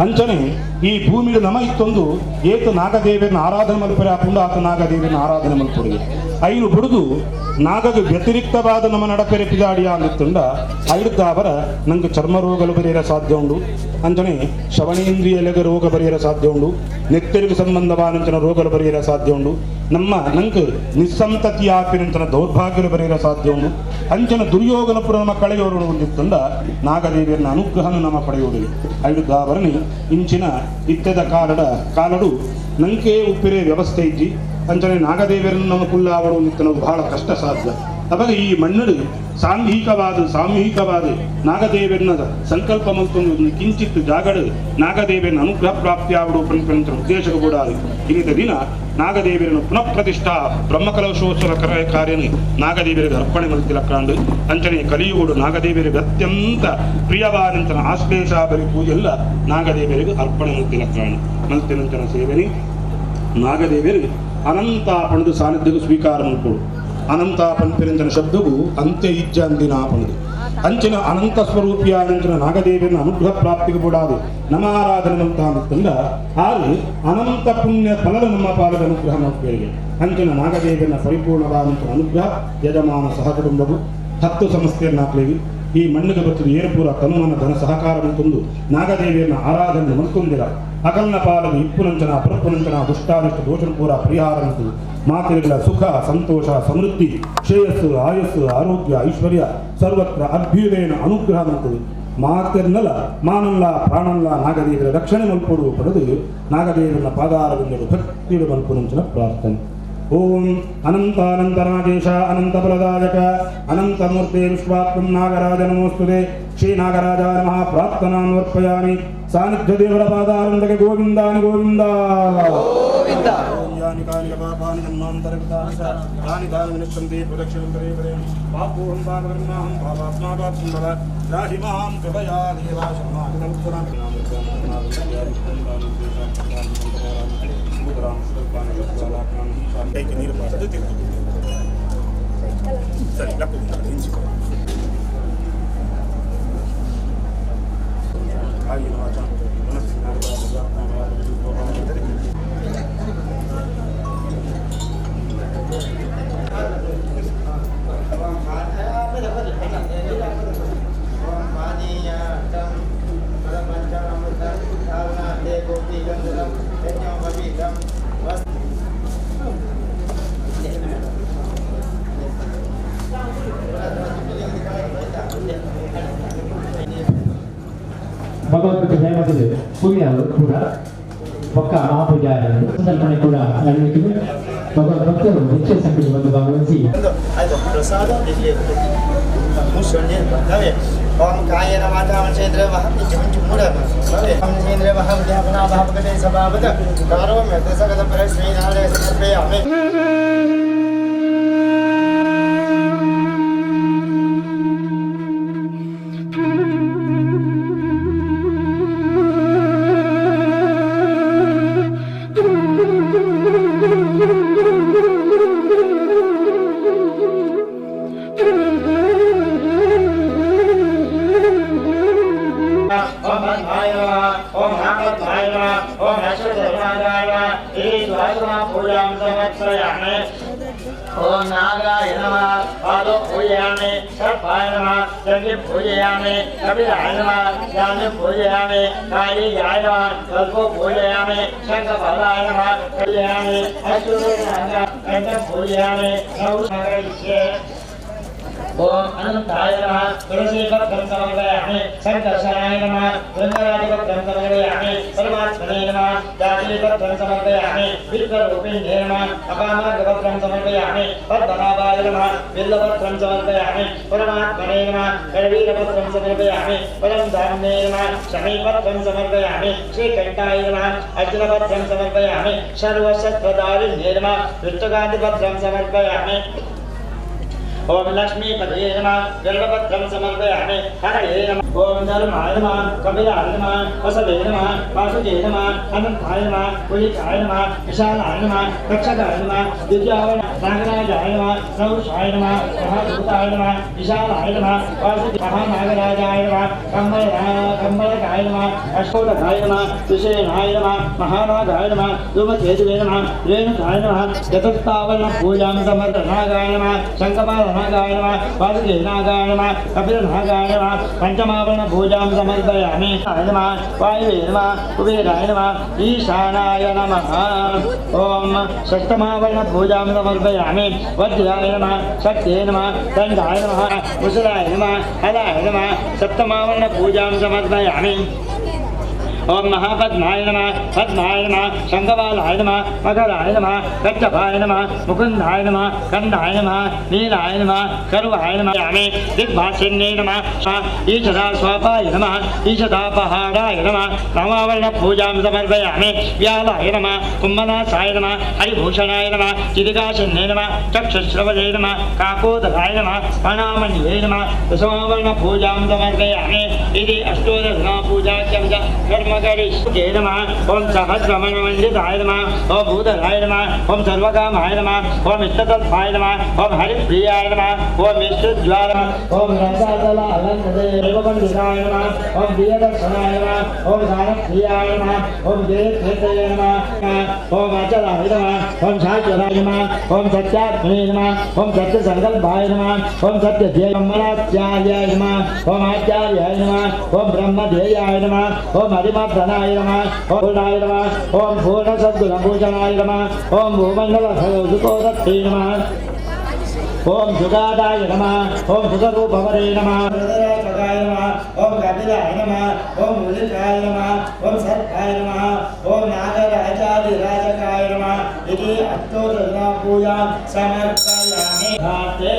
Speaker 4: ಅಂಚನೆ ಈ ಭೂಮಿಡು ನಮ ಇತ್ತೊಂದು ಏತು ನಾಗದೇವಿಯನ್ನ ಆರಾಧನೆ ಮಲ್ಪರೆ ಆಪುಂಡು ಆತ ನಾಗದೇವಿಯನ್ನ ಆರಾಧನೆ ಮಲ್ಪುರಿಗೆ ಐನು ಬುಡುದು ನಾಗಗ ವ್ಯತಿರಿಕ್ತವಾದ ನಮ್ಮ ನಡಪೆರೆ ಪಿದಾಡಿಯ ಅಂದಿತ್ತುಂಡ ಐಡ್ದಾವರ ನಂಗೆ ಚರ್ಮ ರೋಗಲು ಬರೆಯರ ಸಾಧ್ಯ ಉಂಡು. ಅಂಚನೆ ಶ್ರವಣೇಂದ್ರಿಯಲೆಗ ರೋಗ ಬರೆಯರ ಸಾಧ್ಯ ಉಂಡು. ನೆತ್ತರಿಗೆ ಸಂಬಂಧವಾದಂಚನ ರೋಗಲು ಬರೆಯರ ಸಾಧ್ಯ ಉಂಡು. ನಮ್ಮ ನಂಗೆ ನಿಸ್ಸಂತತಿಯಾಪಿನಂಚನ ದೌರ್ಭಾಗ್ಯಲು ಬರೆಯರ ಸಾಧ್ಯ ಉಂಡು. ಅಂಚನ ದುರ್ಯೋಗನ ಪುರ ನಮ್ಮ ಕಳೆಯೋರು ಹೊಂದಿತ್ತುಂಡ ನಾಗದೇವಿಯನ್ನ ಅನುಗ್ರಹನ ನಮ್ಮ ಪಡೆಯುವುದಿಲ್ಲ. ಐಡ್ದಾವರನಿ ಇಂಚಿನ ಇತ್ಯದ ಕಾಲಡ ಕಾಲಡು ನಂಗೆ ಉಪ್ಪಿರೆ ವ್ಯವಸ್ಥೆ ಇಜ್ಜಿ. ಅಂಚನೆ ನಾಗದೇವಿಯರನ್ನು ನಮ್ಮ ಕುಲ್ಲಾವಡು ನಿತ್ತನವು ಬಹಳ ಕಷ್ಟ ಸಾಧ್ಯ. ಅವಾಗ ಈ ಮಣ್ಣು ಸಾಂಘಿಕವಾದ ಸಾಮೂಹಿಕವಾದ ನಾಗದೇವಿಯನ್ನ ಸಂಕಲ್ಪ ಮಲ್ತೊಂದು ಕಿಂಚಿತ್ ಜಾಗಡು ನಾಗದೇವಿಯನ್ನ ಅನುಗ್ರಹ ಪ್ರಾಪ್ತಿಯಾವಡು ಪಂಚ ಉದ್ದೇಶ ಕೂಡ ಇನ್ನಿತ ದಿನ ನಾಗದೇವಿಯರನ್ನು ಪುನಃ ಪ್ರತಿಷ್ಠಾ ಬ್ರಹ್ಮಕಲಶೋತ್ಸವ ಕಾರ್ಯನಿ ನಾಗದೇವಿಯರಿಗೆ ಅರ್ಪಣೆ ಮಲ್ತಿಲಕ್ಕಾಂಡು. ಅಂಚನೆ ಕಲಿಯುಗುಡು ನಾಗದೇವಿಯರಿಗೆ ಅತ್ಯಂತ ಪ್ರಿಯವಾದಂತನ ಆಶ್ಲೇಷಾಬಲಿ ಪೂಜೆಲ್ಲ ನಾಗದೇವಿಯರಿಗೆ ಅರ್ಪಣೆ ಮಲ್ತಿಲಕ್ಕಾಂಡು. ಮಲ್ತಿನಂಚನ ಸೇವೆನಿ ನಾಗದೇವಿಯರಿಗೆ ಅನಂತ ಪಣದು ಸಾನ್ನಿಧ್ಯಕ್ಕೂ ಸ್ವೀಕಾರ ಮಲ್ಪೊಡು. ಅನಂತ ಪನ್ಪಿರಂಚನ ಶಬ್ದವು ಅಂತ್ಯ ಇಜ್ಜ ಅಂದಿನ ಪಣದು. ಅಂಚಿನ ಅನಂತ ಸ್ವರೂಪಿಯ ಅಂಚಿನ ನಾಗದೇವಿಯನ್ನ ಅನುಗ್ರಹ ಪ್ರಾಪ್ತಿಗೆ ಬಿಡಾದು ನಮ್ಮ ಆರಾಧನೆ ಮಂತಾಂದ ಆರು ಅನಂತ ಪುಣ್ಯ ಫಲದ ನಮ್ಮ ಪಾಲದ ಅನುಗ್ರಹ ಮಲ್ಪೇರಿಗೆ. ಅಂಚಿನ ನಾಗದೇವಿಯನ್ನ ಪರಿಪೂರ್ಣವಾದಂಥ ಅನುಗ್ರಹ ಯಜಮಾನ ಸಹಕುಟುಂಬವು 10 ಸಂಸ್ಥೆಯನ್ನು ಹಾಕ್ಲೇವಿ. ಈ ಮಣ್ಣಿಗೆ ಬರ್ತದೆ ಏರ್ಪೂರ ತನುಮನ ಧನ ಸಹಕಾರ ಅಂತಂದು ನಾಗದೇವಿಯನ್ನ ಆರಾಧನೆ ಮಲ್ತೊಂದಿರ ಅಕಲ್ನ ಪಾಲದ ಇಪ್ಪುನಂಚನ ಪರಪ್ಪುನಂಚನ ದುಷ್ಟಾನಿಷ್ಟ ದೋಷನ ಪೂರ ಪರಿಹಾರ ಅಂತದ್ದು ಮಾತಿಗಳ ಸುಖ ಸಂತೋಷ ಸಮೃದ್ಧಿ ಶ್ರೇಯಸ್ಸು ಆಯಸ್ಸು ಆರೋಗ್ಯ ಐಶ್ವರ್ಯ ಸರ್ವತ್ರ ಅಭ್ಯುದಯನ ಅನುಗ್ರಹ ಅಂತದ್ದು ಮಾತಿರ್ನಲ ಮಾನಲ್ಲ ಪ್ರಾಣಲ್ಲ ನಾಗದೇವಿಯ ರಕ್ಷಣೆ ಮಲ್ಪೊಡು ಪಡೆದು ನಾಗದೇವನ ಪಾದಾರವಿಂದಡು ಭಕ್ತಿಡು ಮಲ್ಪುನಂಚನ ಪ್ರಾರ್ಥನೆ. ಓಂ ಅನಂತಾನಂತನಾಗೇಶ ಅನಂತಫಲದಾಯಕ ಅನಂತಮೂರ್ತಿ ವಿಶ್ವಾತ್ಮ ನಾಗರಾಜ ನಮೋಸ್ತುತೆ. ಶ್ರೀ ನಾಗರಾಜ ನಮಃ. ಪ್ರಾರ್ಥನಾನ್ ಅರ್ಪಯಾಮಿ. ಸಾನ್ನಿಧ್ಯ ದೇವರ ಪಾದಾರಂದಕ್ಕೆ ಗೋವಿಂದಾನಿ ಗೋವಿಂದ. ಯಾನಿ ಕಾನಿ ಪಾಪಾನಿ ಜನ್ಮಾಂತರಕೃತಾನಿ ಚ ತಾನಿ ತಾನಿ ವಿನಶ್ಯಂತಿ ಪ್ರದಕ್ಷಿಣಂ ಪದೇ ಪದೇ. ಪಾಪೋಹಂ ಪಾಪಕರ್ಮಾಹಂ ಪಾಪಾತ್ಮಾ ಪಾಪಂ ಭವ ತ್ರಾಹಿ ಮಾಂ ಕೃಪಯಾ ದೇವಾ ಶರಣಾಗತವತ್ಸಲಂ. ನೀರು ಪಾಡೋದು ತಿರುಗಿ ಸರಿ
Speaker 2: ಭಗವದ್ಗೀತೆ ದೈವದಲ್ಲಿ ಪೂಜೆಯಾದರು ಕೂಡ ಪಕ್ಕ ಮಹಾಪೂಜಾರಿಗಳು ಸಂದರ್ಭನೆ ಕೂಡ ನಡೆಯುತ್ತಿದೆ. ಭಗವದ್ ಭಕ್ತರು ಹೆಚ್ಚಿನ ಸಂಖ್ಯೆಯಲ್ಲಿ ಬಂದು ಭಾಗವಹಿಸಿ
Speaker 1: ಪ್ರಸಾದ ಓಂ ಕಾಯೇನ ವಾಚಾ ಮನಸೇಂದ್ರ ಮನಸೇಂದ್ರ ಮಹಾವಿದ್ಯಾಪನಾಭಾಪಗತೆ ಸಭಾವತ ಕೌರವಂ ಯತಸಗತ ಪರಶ್ರೀನಾಳೇ ಸಮರ್ಪಯಾಮಿ. ओम नागाय नमः पादौ पूजयामि, सर्पाय नमः चण्डीं पूजयामि, कपिलाय नमः जानुं पूजयामि, कालीयाय नमः कल्पो पूजयामि, शङ्खपादाय नमः पूजयामि, अश्वमेधाय पूजयामि, नवनागरिष्ये। ओम अनंताय नमः तुलसीपत्रं समर्पयामि, संकर्षणाय नमः वृन्दराजपत्रं समर्पयामि, परमात्मने नमः जातीपत्रं समर्पयामि, विश्वरूपिण्ये नमः अपामार्गपत्रं समर्पयामि, पद्मनाभाय नमः बिल्वपत्रं समर्पयामि, परमात्मने नमः करवीरपत्रं समर्पयामि, परं धाम्ने नमः शमीपत्रं समर्पयामि, श्रीकण्ठाय नमः अर्जुनपत्रं समर्पयामि, सर्वशस्त्रधारिण्ये नमः ऋतुकान्तिपत्रं समर्पयामि। ओम लक्ष्मीपतये नमः गरुडपत्रं समर्पयामि, हरये नमः ओम धर्माय नमः कपिलाय नमः वसवे नमः वासुदेव नमः अनंताय नमः कुलिकाय नमः विशालाय नमः रक्षकाय नमः दिव्याय नागराजाय नमः नौषाय नमः महाभूताय नमः विशालाय नमः वासुदेव महानागराजाय नमः
Speaker 5: कम्बलकाय नमः अश्वकाय नमः विषयनाय नमः महानागाय नमः धूमकेतुवे नमः रेणुकाय नमः चतुर्थावर्ण पूजां समर्थनागाय नमः शङ्खपालनागाय नमः वासुदेवनागाय नमः कपिलनागाय नमः पञ्चमावरण पूजां समर्पयामि नमः वायवे नमः कुबेराय नमः ईशानाय नमः। ॐ षष्ठमावरण पूजां समर्पयामि वज्राय नमः शक्ते नमः दण्डाय नमः मुसलाय नमः हलाय नमः सप्तमावरण पूजां समर्पयामि। ओम महापद्माय नमः पद्माय नमः शंखबालाय नमः मकराय नमः कच्छपाय नमः मुकुंदाय नमः कंदाय नमः नीलाय नमः सर्वाय नमः दिग्भाषिण्ये नमः ईशदा स्वापाय नमः ईशदापहाराय नमः नवावरण पूजां समर्पयामि व्यालाय नमः कुम्भनाथाय नमः हरिभूषणाय नमः चिदिकाशिन्ये नमः चक्षुश्रवणे नमः काकोदराय नमः प्रणामण्ये नमः दशमावरण पूजां समर्पयामि। इति अष्टोदशमा पूजा कर्म करिष्ये नमः। ओम सहस्रमणमण्डिताय नमः ओम भूतराय नमः ओम सर्वकामाय नमः ओम इष्टतत्वाय नमः ओम हरिप्रियाय नमः ओम विष्णुज्वाल ओम रसातल अलङ्कृतदेवपण्डिताय नमः ओम प्रियदर्शनाय नमः ओम सारप्रियाय नमः ओम जयक्षेत्रये नमः ओम अचलाय नमः ओम शाश्वताय नमः ओम सत्यात्मने नमः ओम सत्यसङ्कल्पाय नमः ओम सत्यध्येयमलाचार्याय नमः ओम आचार्याय नमः ओम ब्रह्मध्येयाय नमः ओम हरिमर्दनाय नमः ओम पूर्णाय नमः ओम पूर्णसद्गुणभूषणाय नमः ओम भूमण्डलसुकोदत्ते नमः ओम सुगादाय नमः ओम सुखरूपवरे नमः रुद्रात्मकाय नमः ओम कपिलाय नमः ओम मुलिकाय नमः ओम सर्पाय नमः ओम नागराजाधिराजकाय नमः। इति अष्टोदशमा पूजां समर्पयामि। भारते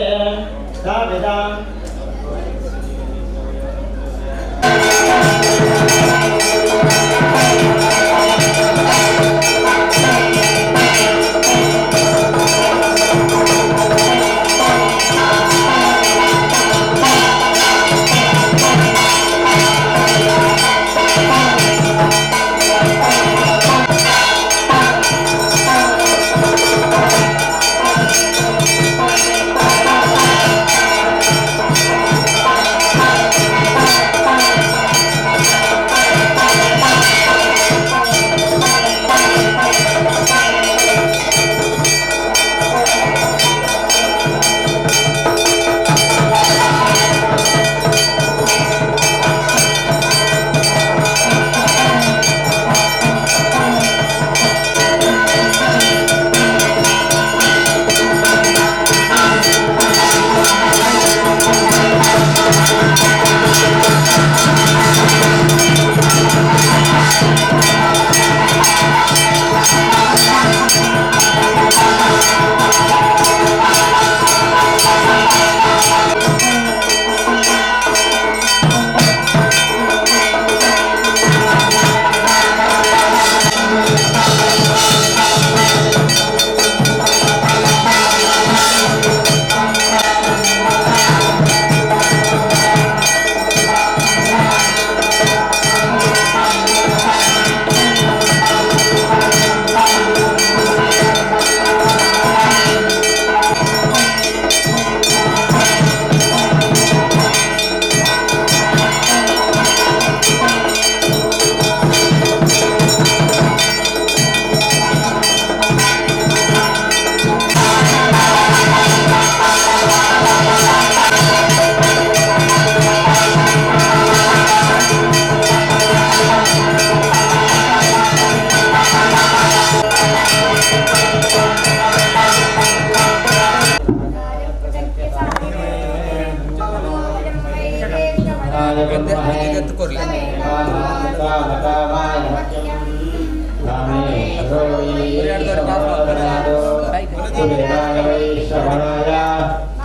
Speaker 5: स्थापिताम्।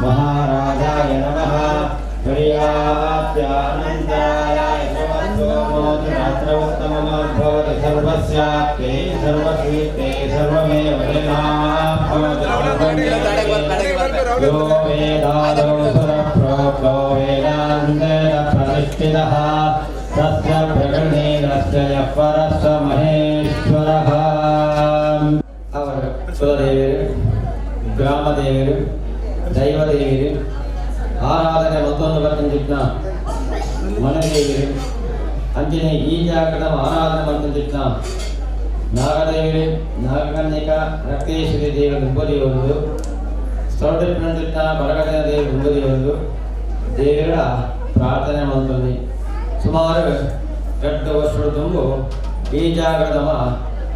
Speaker 6: महाराजाय नमः। हर्याप्यानन्दाय सर्वस्याप्ते सर्वस्वीते सर्वमेव यो वेदादौ सुरप्रोक्तो वेदान्तेन प्रतिष्ठितः तस्य प्रकृतिरस्य यः परः महेश्वरः।
Speaker 7: ಕುಲದೇವರು, ಗ್ರಾಮದೇವರು, ದೈವದೇವರು ಆರಾಧನೆ ಮತ್ತೊಂದು ಬರ್ತಿನ
Speaker 6: ವನದೇವಿರು ಅಂಜನೆ ಈ ಜಾಗದ ಆರಾಧನೆ ಮಂತಂದಿಟ್ಟ ನಾಗದೇವಿರು ನಾಗಕನ್ಯಕ ರಕ್ತೇಶ್ವರಿ ದೇವ ದುಂಬದಿಯವರು ಸ್ಥಳದಿಟ್ಟ ಬರಗದ ದೇವಿ ದುಂಬದಿಯವರು ದೇವರ ಪ್ರಾರ್ಥನೆ ಮಂತಂದಿ ಸುಮಾರು 2 ವರ್ಷದ ತುಂಬು ಈ ಜಾಗದವ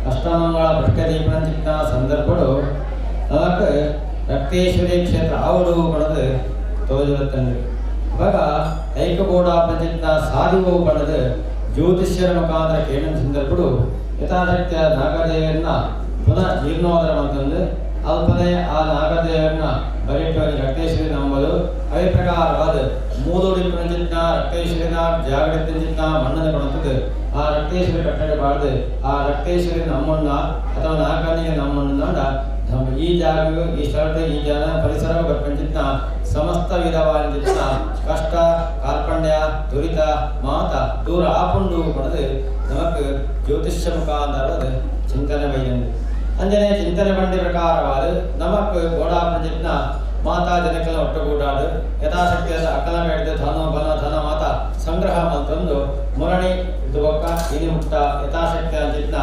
Speaker 6: ಅಷ್ಟಮಂಗಳ ಭ್ರಷ್ಟದೀಪನಚಿತ್ತ ಸಂದರ್ಭಡು ನಮಕ್ ರಕ್ತೇಶ್ವರಿ ಕ್ಷೇತ್ರ ಆವಡು ಪಣದು ತೋಜುವತ್ತಂಡು ಇವಾಗ ಐಕಗೋಡ ಪಂಚಿತ್ತ ಸಾಧಿವು ಪಣದು ಜ್ಯೋತಿಷ್ಯರ ಮುಖಾಂತರ ಕೇಳಿನ ಸಂದರ್ಭಡು ಯಥಾಶಕ್ತಿಯ ನಾಗದೇವರನ್ನ ಪುನಃ ಜೀರ್ಣೋದರ ಅಂತಂದು ಅಲ್ಪನೆ ಆ ನಾಗದೇವರನ್ನ ಬರಿಟ್ಟು ರಕ್ತೇಶ್ವರಿ ನಂಬಲು ಅದೇ ಪ್ರಕಾರವಾದ ಮೂದೋಡಿ ಪಂಚಿತ್ತ ರಕ್ತೇಶ್ವರಿನ ಜಾಗೃತಿ ಮಣ್ಣನ ಕೊಡುತ್ತದೆ ಆ ರಕ್ತೇಶ್ವರಿ ಕಟ್ಟಡ ಬಾರ್ದು ಆ ರಕ್ತೇಶ್ವರಿ ನಮ್ಮಣ್ಣ ಅಥವಾ ನಾಗನಿಗೆ ನಮ್ಮಣ್ಣ ನಮ್ಮ ಈ ಜಾಗ ಈ ಸ್ಥಳದ ಈ ಜನ ಪರಿಸರ ಬರ್ಪಂಚಿತ್ನ ಸಮಸ್ತ ವಿಧವಾದ ಕಷ್ಟ ಕಾರ್ಪಣ್ಯ ದುರಿತ ಮಾತ ದೂರ ಆಪುಂಡು ಪಡೆದು ನಮಕ್ ಜ್ಯೋತಿಷ್ಯ ಮುಖಾಂತರ ಚಿಂತನೆ ಬೈದಂದು ಅಂಜನೆ ಚಿಂತನೆ ಬಂಡಿ ಪ್ರಕಾರವಾದ ನಮಕ್ ಗೋಡಾ ಪಂಚಿತ್ನ ಮಾತಾ ಜನಕಲ ಒಟ್ಟುಗೂಡಾಡು ಯಥಾಶಕ್ತಿಯಾದ ಅಕಲ ಬೇಡದ ಧನ ಬಲ ಧನ ಮಾತಾ ಸಂಗ್ರಹ ಮಂತಂದು ಮುರಣಿ ದುಬಕ್ಕ ಇನಿಮುಕ್ತ ಯಥಾಶಕ್ತಿ ಅಂಚಿತ್ನ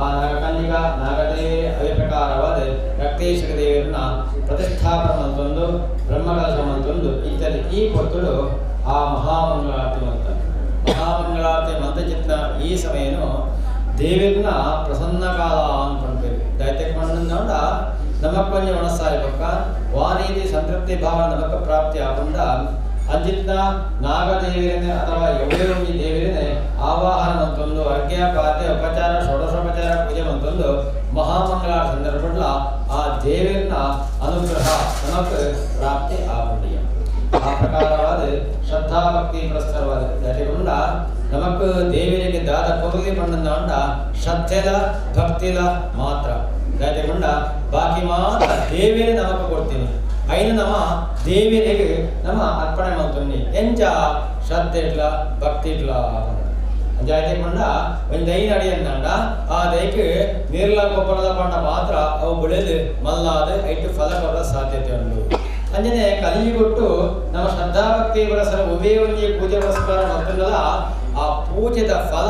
Speaker 6: ಆ ನಾಗಕನ್ನಿಕ ನಾಗದೇವಿ ಅವೇ ಪ್ರಕಾರವಾದ ರಕ್ತೇಶ್ವರ ದೇವಿಯರನ್ನ ಪ್ರತಿಷ್ಠಾಪನ ಮಂತೊಂದು ಬ್ರಹ್ಮಕಲಶ ಮಂತೊಂದು ಇತ್ಯಾದಿ ಈ ಪೊತ್ತುಡು ಆ ಮಹಾಮಂಗಳಾರತಿ ಮಂತ ಮಹಾಮಂಗಳಾರತಿ ಮಂತಚಿತ್ನ ಈ ಸಮಯನು ದೇವಿಯರನ್ನ ಪ್ರಸನ್ನ ಕಾಲ ಅನ್ಕೊಂಡ್ತೀವಿ ದೈತ್ಯಕ್ಕೆ ಮಣ್ಣಂದ ನಮಕ್ಕೊಂಜ ಮನಸ್ಸಾಯಿ ಪಕ್ಕ ವಾನೀತಿ ಸಂತೃಪ್ತಿ ಭಾವ ನಮಕ ಪ್ರಾಪ್ತಿ ಆಗುಂಡ ಅಂಜಿತ್ನ ನಾಗದೇವಿರನೆ ಅಥವಾ ಯೌರೇವಂಜಿ ದೇವಿರನೆ ಆವಾಹನ ಮಂತೊಂದು ಅರ್ಘ್ಯ ಪಾತ್ಯ ಉಪಚಾರ ಷೋಡಶೋಪಚಾರ ಪೂಜೆ ಮಂತೊಂದು ಮಹಾಮಂಗಳ ಸಂದರ್ಭ ಆ ದೇವಿರನ ಅನುಗ್ರಹ ನಮಕ್ ಪ್ರಾಪ್ತಿ ಆಗುಂಡಿಯ ಆ ಪ್ರಕಾರವಾದ ಶ್ರದ್ಧಾ ಭಕ್ತಿ ಪುರಸ್ಕಾರವಾದ ದಟಿಗೊಂಡ ನಮಕ್ ದೇವಿರಿಗೆ ದಾದ ಕೊರಲಿ ಪಣ್ಣಂದ ಶ್ರದ್ಧೆಲ ಭಕ್ತಿಲ ಮಾತ್ರ ದಟಿಗೊಂಡ ಬಾಕಿ ಮಾತ್ರ ದೇವಿರೇ ನಮಕ್ ಕೊಡ್ತೀನಿ ಐನು ನಮ್ಮ ದೇವಿರಿಗೆ ನಮ್ಮ ಅರ್ಪಣೆ ಮಾಡ್ತೀನಿ ಎಂಚ ಶ್ರದ್ಧೆ ಇಡ್ಲ ಭಕ್ತಿ ಇಡ್ಲ ಅಂಜಾಯ್ತೆಕೊಂಡ ಒಂದು ಐದು ಅಡಿ ಅಂದಂಡ ಆ ದೈಕ್ ನೀರ್ಲ ಗೊಬ್ಬರದ ಪಂಡ ಮಾತ್ರ ಅವು ಬೆಳೆದು ಮಲ್ಲಾದ ಐಟು ಫಲ ಕೊಡೋ ಸಾಧ್ಯತೆ ಉಂಟು. ಅಂಜನೆ ಕಲಿಯುಗೊಟ್ಟು ನಮ್ಮ ಶ್ರದ್ಧಾಭಕ್ತಿ ಪುರಸ್ಸರ ಉಭಯ ಒಂಜಿ ಪೂಜೆ ಪುರಸ್ಕಾರ ಮತ್ತೊಂದಲ್ಲ ಆ ಪೂಜೆದ ಫಲ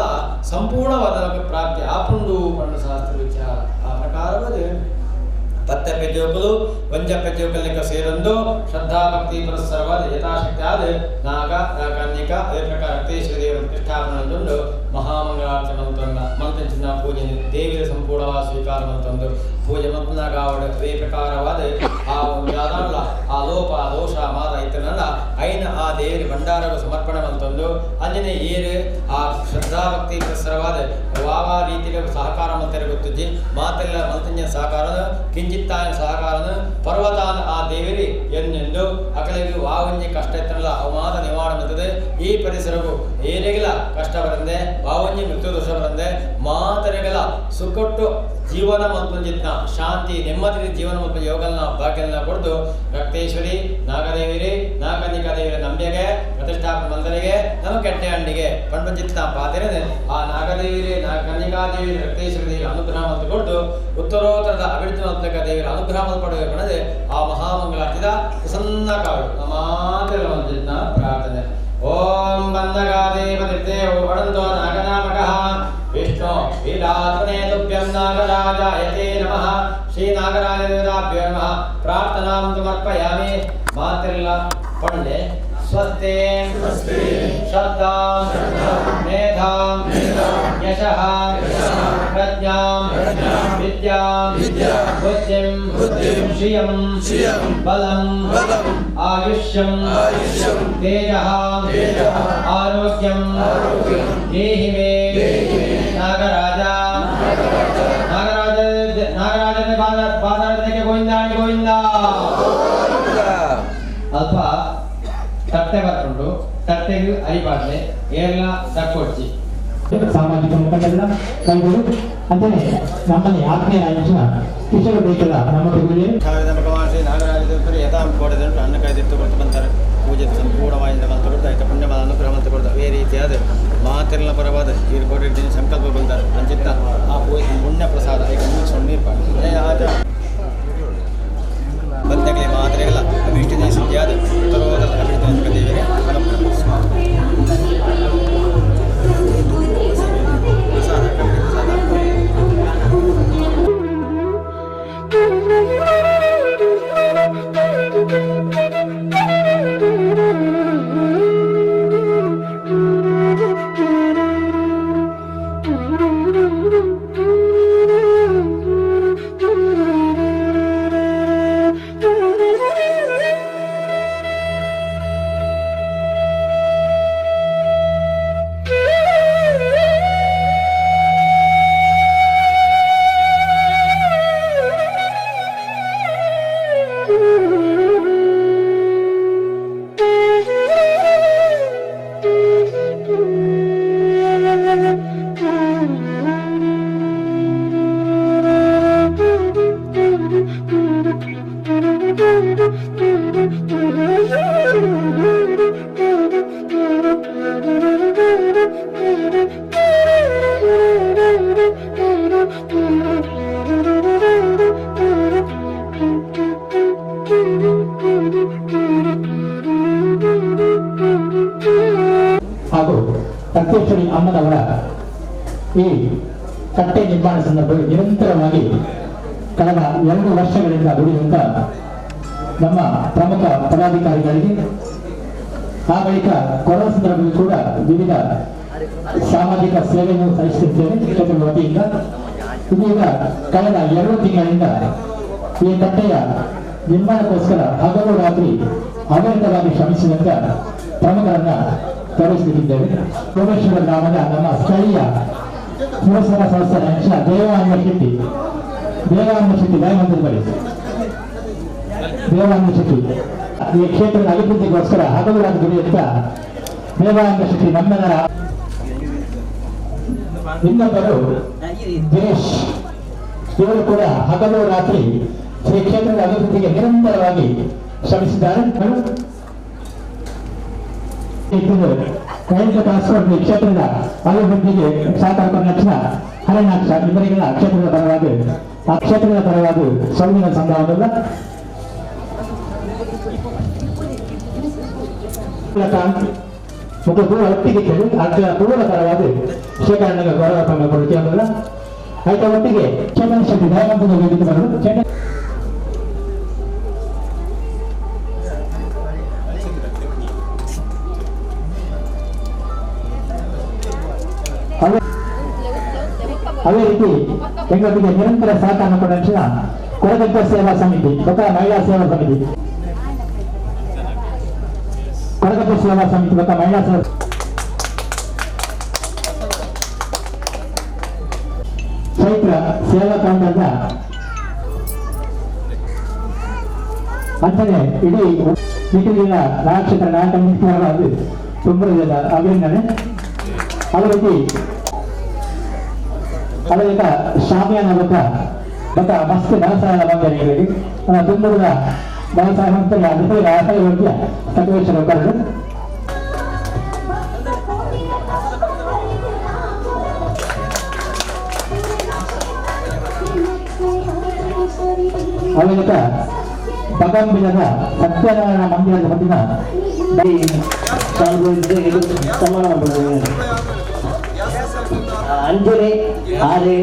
Speaker 6: ಸಂಪೂರ್ಣವಾದ ನಮಗೆ ಪ್ರಾಪ್ತಿ ಆಪುಂಡು ಪಂಡು ಶಾಸ್ತ್ರ ವಿಚಾರ. ಆ ಪ್ರಕಾರವಾದ ಪತ್ತೆ ಪೆಜ್ಜೋಕಲು ವಂಜ ಪೆಜ್ಜೋಕಲಿಕ ಸೇರೊಂದು ಶ್ರದ್ಧಾಭಕ್ತಿ ಪುರಸ್ಸರವಾದ ಯಥಾಶಕ್ತಿ ಆದ ನಾಗ ನಾಗಕನ್ಯಕ ಅದೇ ಪ್ರಕಾರ ರಕ್ತೇಶ್ವರ ದೇವರ ಪ್ರತಿಷ್ಠಾಪನೆ ಮಹಾಮಂಗಳಾರತಿ ಮಂತೊಂದ ಮಂತಂಚಿನ ಪೂಜೆ ದೇವಿಯ ಸಂಪೂರ್ಣವಾದ ಸ್ವೀಕಾರ ಮಂತೊಂದು ಪೂಜೆ ಮಂತನಾಗಾವಡು ಅದೇ ಪ್ರಕಾರವಾದ ಆ ಯಾದಲ್ಲ ಆ ಲೋಪ ದೋಷ ಮಾದ ಇತ್ತನಲ್ಲ ಐನ ಆ ದೇವರ ಭಂಡಾರವು ಸಮರ್ಪಣೆ ಮಂತೊಂದು ಅಂಜನೆ ಏರು ಆ ಶ್ರದ್ಧಾಭಕ್ತಿ ಪುರಸ್ಸರವಾದ ವಾವಾ ರೀತಿಯ ಸಹಕಾರ ಮಂತರೆ ಗೊತ್ತುಜ್ಜಿ ಮಾತೆಲ್ಲ ಮಂತಂಜನ ಸಹಕಾರನು ಕಿಂಚಿತ್ತಾನ ಸಹಕಾರನು ಪರ್ವತಾನ ಆ ದೇವರಿ ಎನ್ನೆಂದು ಅಕಲಿಗೆ ವಾವಂಜಿ ಕಷ್ಟ ಇತ್ತನಲ್ಲ ಅವು ಮಾತ ನಿವಾರಣೆ ಮಂತದೆ ಈ ಪರಿಸರವು ಏರಿಗಿಲ್ಲ ಕಷ್ಟ ಬರಂದೆ ವಾವಂಜಿ ಮೃತ್ಯು ದೋಷ ಬರಂದೆ ಮಾತರೆಗಲ ಸುಕೊಟ್ಟು ಜೀವನ ಮಲ್ಪಂಜಿತ್ನ ಶಾಂತಿ ನೆಮ್ಮದಿ ಜೀವನ ಮಲ್ಪ ಯೋಗಲ್ನ ಭಾಗ್ಯನ ಕೊಡ್ದು ರಕ್ತೇಶ್ವರಿ ನಾಗದೇವಿರಿ ನಾಗನಿಕಾ ದೇವಿರ ನಂಬಿಕೆ ಪ್ರತಿಷ್ಠಾಪನೆ ಮಂದರಿಗೆ ನಮ್ಮ ಕೆಟ್ಟೆ ಅಂಡಿಗೆ ಪಂಪಂಜಿತ್ನ ಪಾತಿರನೆ ಆ ನಾಗದೇವಿರಿ ನಾಗಕನ್ನಿಕಾ ದೇವಿ ರಕ್ತೇಶ್ವರಿ ದೇವಿರ ಅನುಗ್ರಹ ಮಂತ ಕೊಡ್ದು ಉತ್ತರೋತ್ತರದ ಅಭಿವೃದ್ಧಿ ಮಲ್ಪಕ ದೇವಿರ ಅನುಗ್ರಹ ಮಲ್ಪಡಬೇಕು ಅನ್ನೋದೇ ಆ ಮಹಾಮಂಗಳಾರ್ತಿದ ಪ್ರಸನ್ನ ಕಾಳು ನಮಾತಿರ ಮಂಜಿತ್ನ ಪ್ರಾರ್ಥನೆ. ಓಂ ಬಂದಗಾದೇವ ನಿರ್ದೇವೋ ಅಡಂತೋ ನಾಗನಾಮಕಃ ವಿಷ್ಣು ವೀರಾತ್ಮನೆ ತುಭ್ಯಂ ನಾಗರಾಜಾಯತೆ ನಮಃ. ಶ್ರೀ ನಾಗರಾಜ ದೇವತಾಭ್ಯೋ ನಮಃ. ಪ್ರಾರ್ಥನಾಂ ಸಮರ್ಪಯಾಮಿ. ಮಾತಿರ್ಲ ಪಂಡೆ ಸ್ವಸ್ತೆ ಶ್ರದ್ಧಾಂ ಮೇಧಾಂ ಯಶಃ ಪ್ರಜ್ಞಾಂ ವಿದ್ಯಾಂ ಬುದ್ಧಿಂ ಶ್ರಿಯಂ ಬಲಂ ಆಯುಷ್ಯಂ ತೇಜಃ ಆರೋಗ್ಯಂ ದೇಹಿ ಮೇ ನಾಗರಾಜ. ನಾಗರಾಜ ನಾಗರಾಜನ ಪಾದಾರಕ್ಕೆ ಗೋವಿಂದಾಣಿ ಗೋವಿಂದ. ಅಲ್ಪ ತಟ್ಟೆ ಬರ್ಕೊಂಡು ತಟ್ಟೆಗೆ ಅರಿಬಾರ್ದೆ ಏರ್ಲ ದಕ್ಕೊಡ್ಚಿ
Speaker 2: ಸಾಮಾಜಿಕ ಮುಖಂಡರ ಕೈಗಳು ಅಂತಾನೆ ನಮ್ಮಲ್ಲಿ ಆತ್ಮೀಯ ಆಯುಷ್ಯ ಕಿಶೋರ ಬೇಕಲ್ಲ ನಮ್ಮ
Speaker 6: ಭಗವಾನ್ ಶ್ರೀ ನಾಗರಾಜ ದೇವರು ಯಥಾಂ ಕೋಟೆದಂಟು ಅನ್ನ ಕಾಯ್ದಿತ್ತು ಕೊಡ್ತು ಬಂತಾರೆ ಪೂಜೆ ಸಂಪೂರ್ಣವಾಗಿ ಮಂತ್ರ ಕೊಡ್ತಾ ಆಯ್ತು ಪುಣ್ಯವಾದ ಅನುಗ್ರಹ ಮಂತ್ರ ಕೊಡ್ತಾ ಅದೇ ರೀತಿಯಾದ ಮಾತಿರಲ ಪರವಾದ ಇವರು ಕೋಟೆ ಸಂಕಲ್ಪ ಬಂತಾರೆ ಅಂಚಿತ್ತ ಆ ಪೂಜೆ ಪುಣ್ಯ ಪ್ರಸಾದ ಈಗ ಮೂರು ನೀರು ಪಾಡು ಬಂದಾಗಲೇ ಮಾತ್ರೆಗಳ ಅಭಿಷ್ಟನೇ ಸಿದ್ಧಿಯಾದ ಉತ್ತರೋದರ ಅಭಿವೃದ್ಧಿ ದೇವರಿಗೆ ಅನುಗ್ರಹ.
Speaker 2: ನಿರ್ಮಾಣ ಸಂದರ್ಭದಲ್ಲಿ ನಿರಂತರವಾಗಿ ಕಳೆದ 2 ವರ್ಷಗಳಿಂದ ದುಡಿದಂತ ನಮ್ಮ ಪ್ರಮುಖ ಪದಾಧಿಕಾರಿಗಳಿಗೆ, ಆ ಬಳಿಕ ಕೊರೋನಾ ಸಂದರ್ಭದಲ್ಲಿ ಕೂಡ ವಿವಿಧ ಸಾಮಾಜಿಕ ಸೇವೆಯನ್ನು ಸಲ್ಲಿಸುತ್ತಿದ್ದೇವೆ ಕ್ಷೇತ್ರದ ವತಿಯಿಂದ. ಇದೀಗ ಕಳೆದ 2 ತಿಂಗಳಿಂದ ಈ ಕಟ್ಟೆಯ ನಿರ್ಮಾಣಕ್ಕೋಸ್ಕರ ಹಗಲು ರಾತ್ರಿ ಅವಿರತವಾಗಿ ಶ್ರಮಿಸಿದಂತ ಪ್ರಮುಖರನ್ನ ಗೌರವಿಸುತ್ತಿದ್ದೇವೆ. ಸೋಮೇಶ್ವರ ಗ್ರಾಮದ ನಮ್ಮ ಸ್ಥಳೀಯ ಪುರಸಭಾ ಸಂಸ್ಥೆ ಅಧ್ಯಕ್ಷ ದೇವಾನಂದ ಶೆಟ್ಟಿ, ದೇವಾನಂದ ಶೆಟ್ಟಿ ದಯಮಾಡಿ ಬಳಿ ದೇವಾನಂದ ಶೆಟ್ಟಿ ಈ ಕ್ಷೇತ್ರದ ಅಭಿವೃದ್ಧಿಗೋಸ್ಕರ ಹಗಲು ರಾತ್ರಿ ದುಡಿಯುತ್ತಾ ದೇವಾನಂದ ಶೆಟ್ಟಿ ನಮ್ಮೆಲ್ಲರ. ಇನ್ನೊಬ್ಬರು ದಿನೇಶ್, ಇವರು ಕೂಡ ಹಗಲು ರಾತ್ರಿ ಶ್ರೀ ಕ್ಷೇತ್ರದ ಅಭಿವೃದ್ಧಿಗೆ ನಿರಂತರವಾಗಿ ಶ್ರಮಿಸಿದ್ದಾರೆ. ಈ ಕ್ಷೇತ್ರದ ಅಭಿವೃದ್ಧಿಗೆ ಸಹಕಾರ ಕೊಟ್ಟ ಹರಿಣಾಕ್ಷ ಇವರಿಗೆಲ್ಲ ಕ್ಷೇತ್ರದ ಪರವಾಗಿ, ಆ ಕ್ಷೇತ್ರದ ಪರವಾಗಿ ಸೌಮ್ಯನ ಸಂಭಾವನಲ್ಲ. ಪೂರ ಒಟ್ಟಿಗೆ ಕೇಳಿ ಅದರ ಪೂರ ಪರವಾಗಿ ಶೇಖರಣೆಗೆ ಗೌರವ ತಮ್ಮ ಕೊಡುತ್ತೆ ಅನ್ನೋಲ್ಲ. ಆಯ್ತಾ, ಒಟ್ಟಿಗೆ ಚೇತನ್ ಶೆಟ್ಟಿ ದಯಾನಂದ ವೇದಿಕೆ ಬರಲು ಚೇತನ್ ಅದೇ ರೀತಿ ಬೆಂಗಳೂರಿಗೆ ನಿರಂತರ ಸಹಕಾರ ಕೊಟ್ಟ ಕೊರಗಜ್ಜ ಸೇವಾ ಸಮಿತಿ ಬಕ ಮಹಿಳಾ ಸೇವಾ ಸಮಿತಿ, ಕೊರಗಜ್ಜ ಸೇವಾ ಸಮಿತಿ ಬಕ ಮಹಿಳಾ ಸೇವಾ ಚೈತ್ರ ಸೇವಾ ತಂಡದ ಅಂತಾನೆ ಇಡೀ ನಿಖಿಲಿನ ನಾಯಕ್ಷೇತ್ರ ನಾಯಕ ತುಂಬ ಅಭಿನಂದನೆ. ಅದೇ ರೀತಿ ಅದರಿಂದ ಶಾಮಿಯಾನ ಬಕ್ಕ ಬಕ್ಕ ಮಸ್ತ್ ವ್ಯವಸಾಯ ಬಂದರೆ ತುಂಬದ ವ್ಯವಸಾಯ ಅಂತ ಸಕಲೇಶ್ವರ ಕರೆದು ಅದರಿಂದ ಬಗಂಬಿಲದ ಸತ್ಯನಾರಾಯಣ ಮಂದಿರದ ಮುಂದಿನ
Speaker 7: ಅಂಜನೆ ಆರೆ.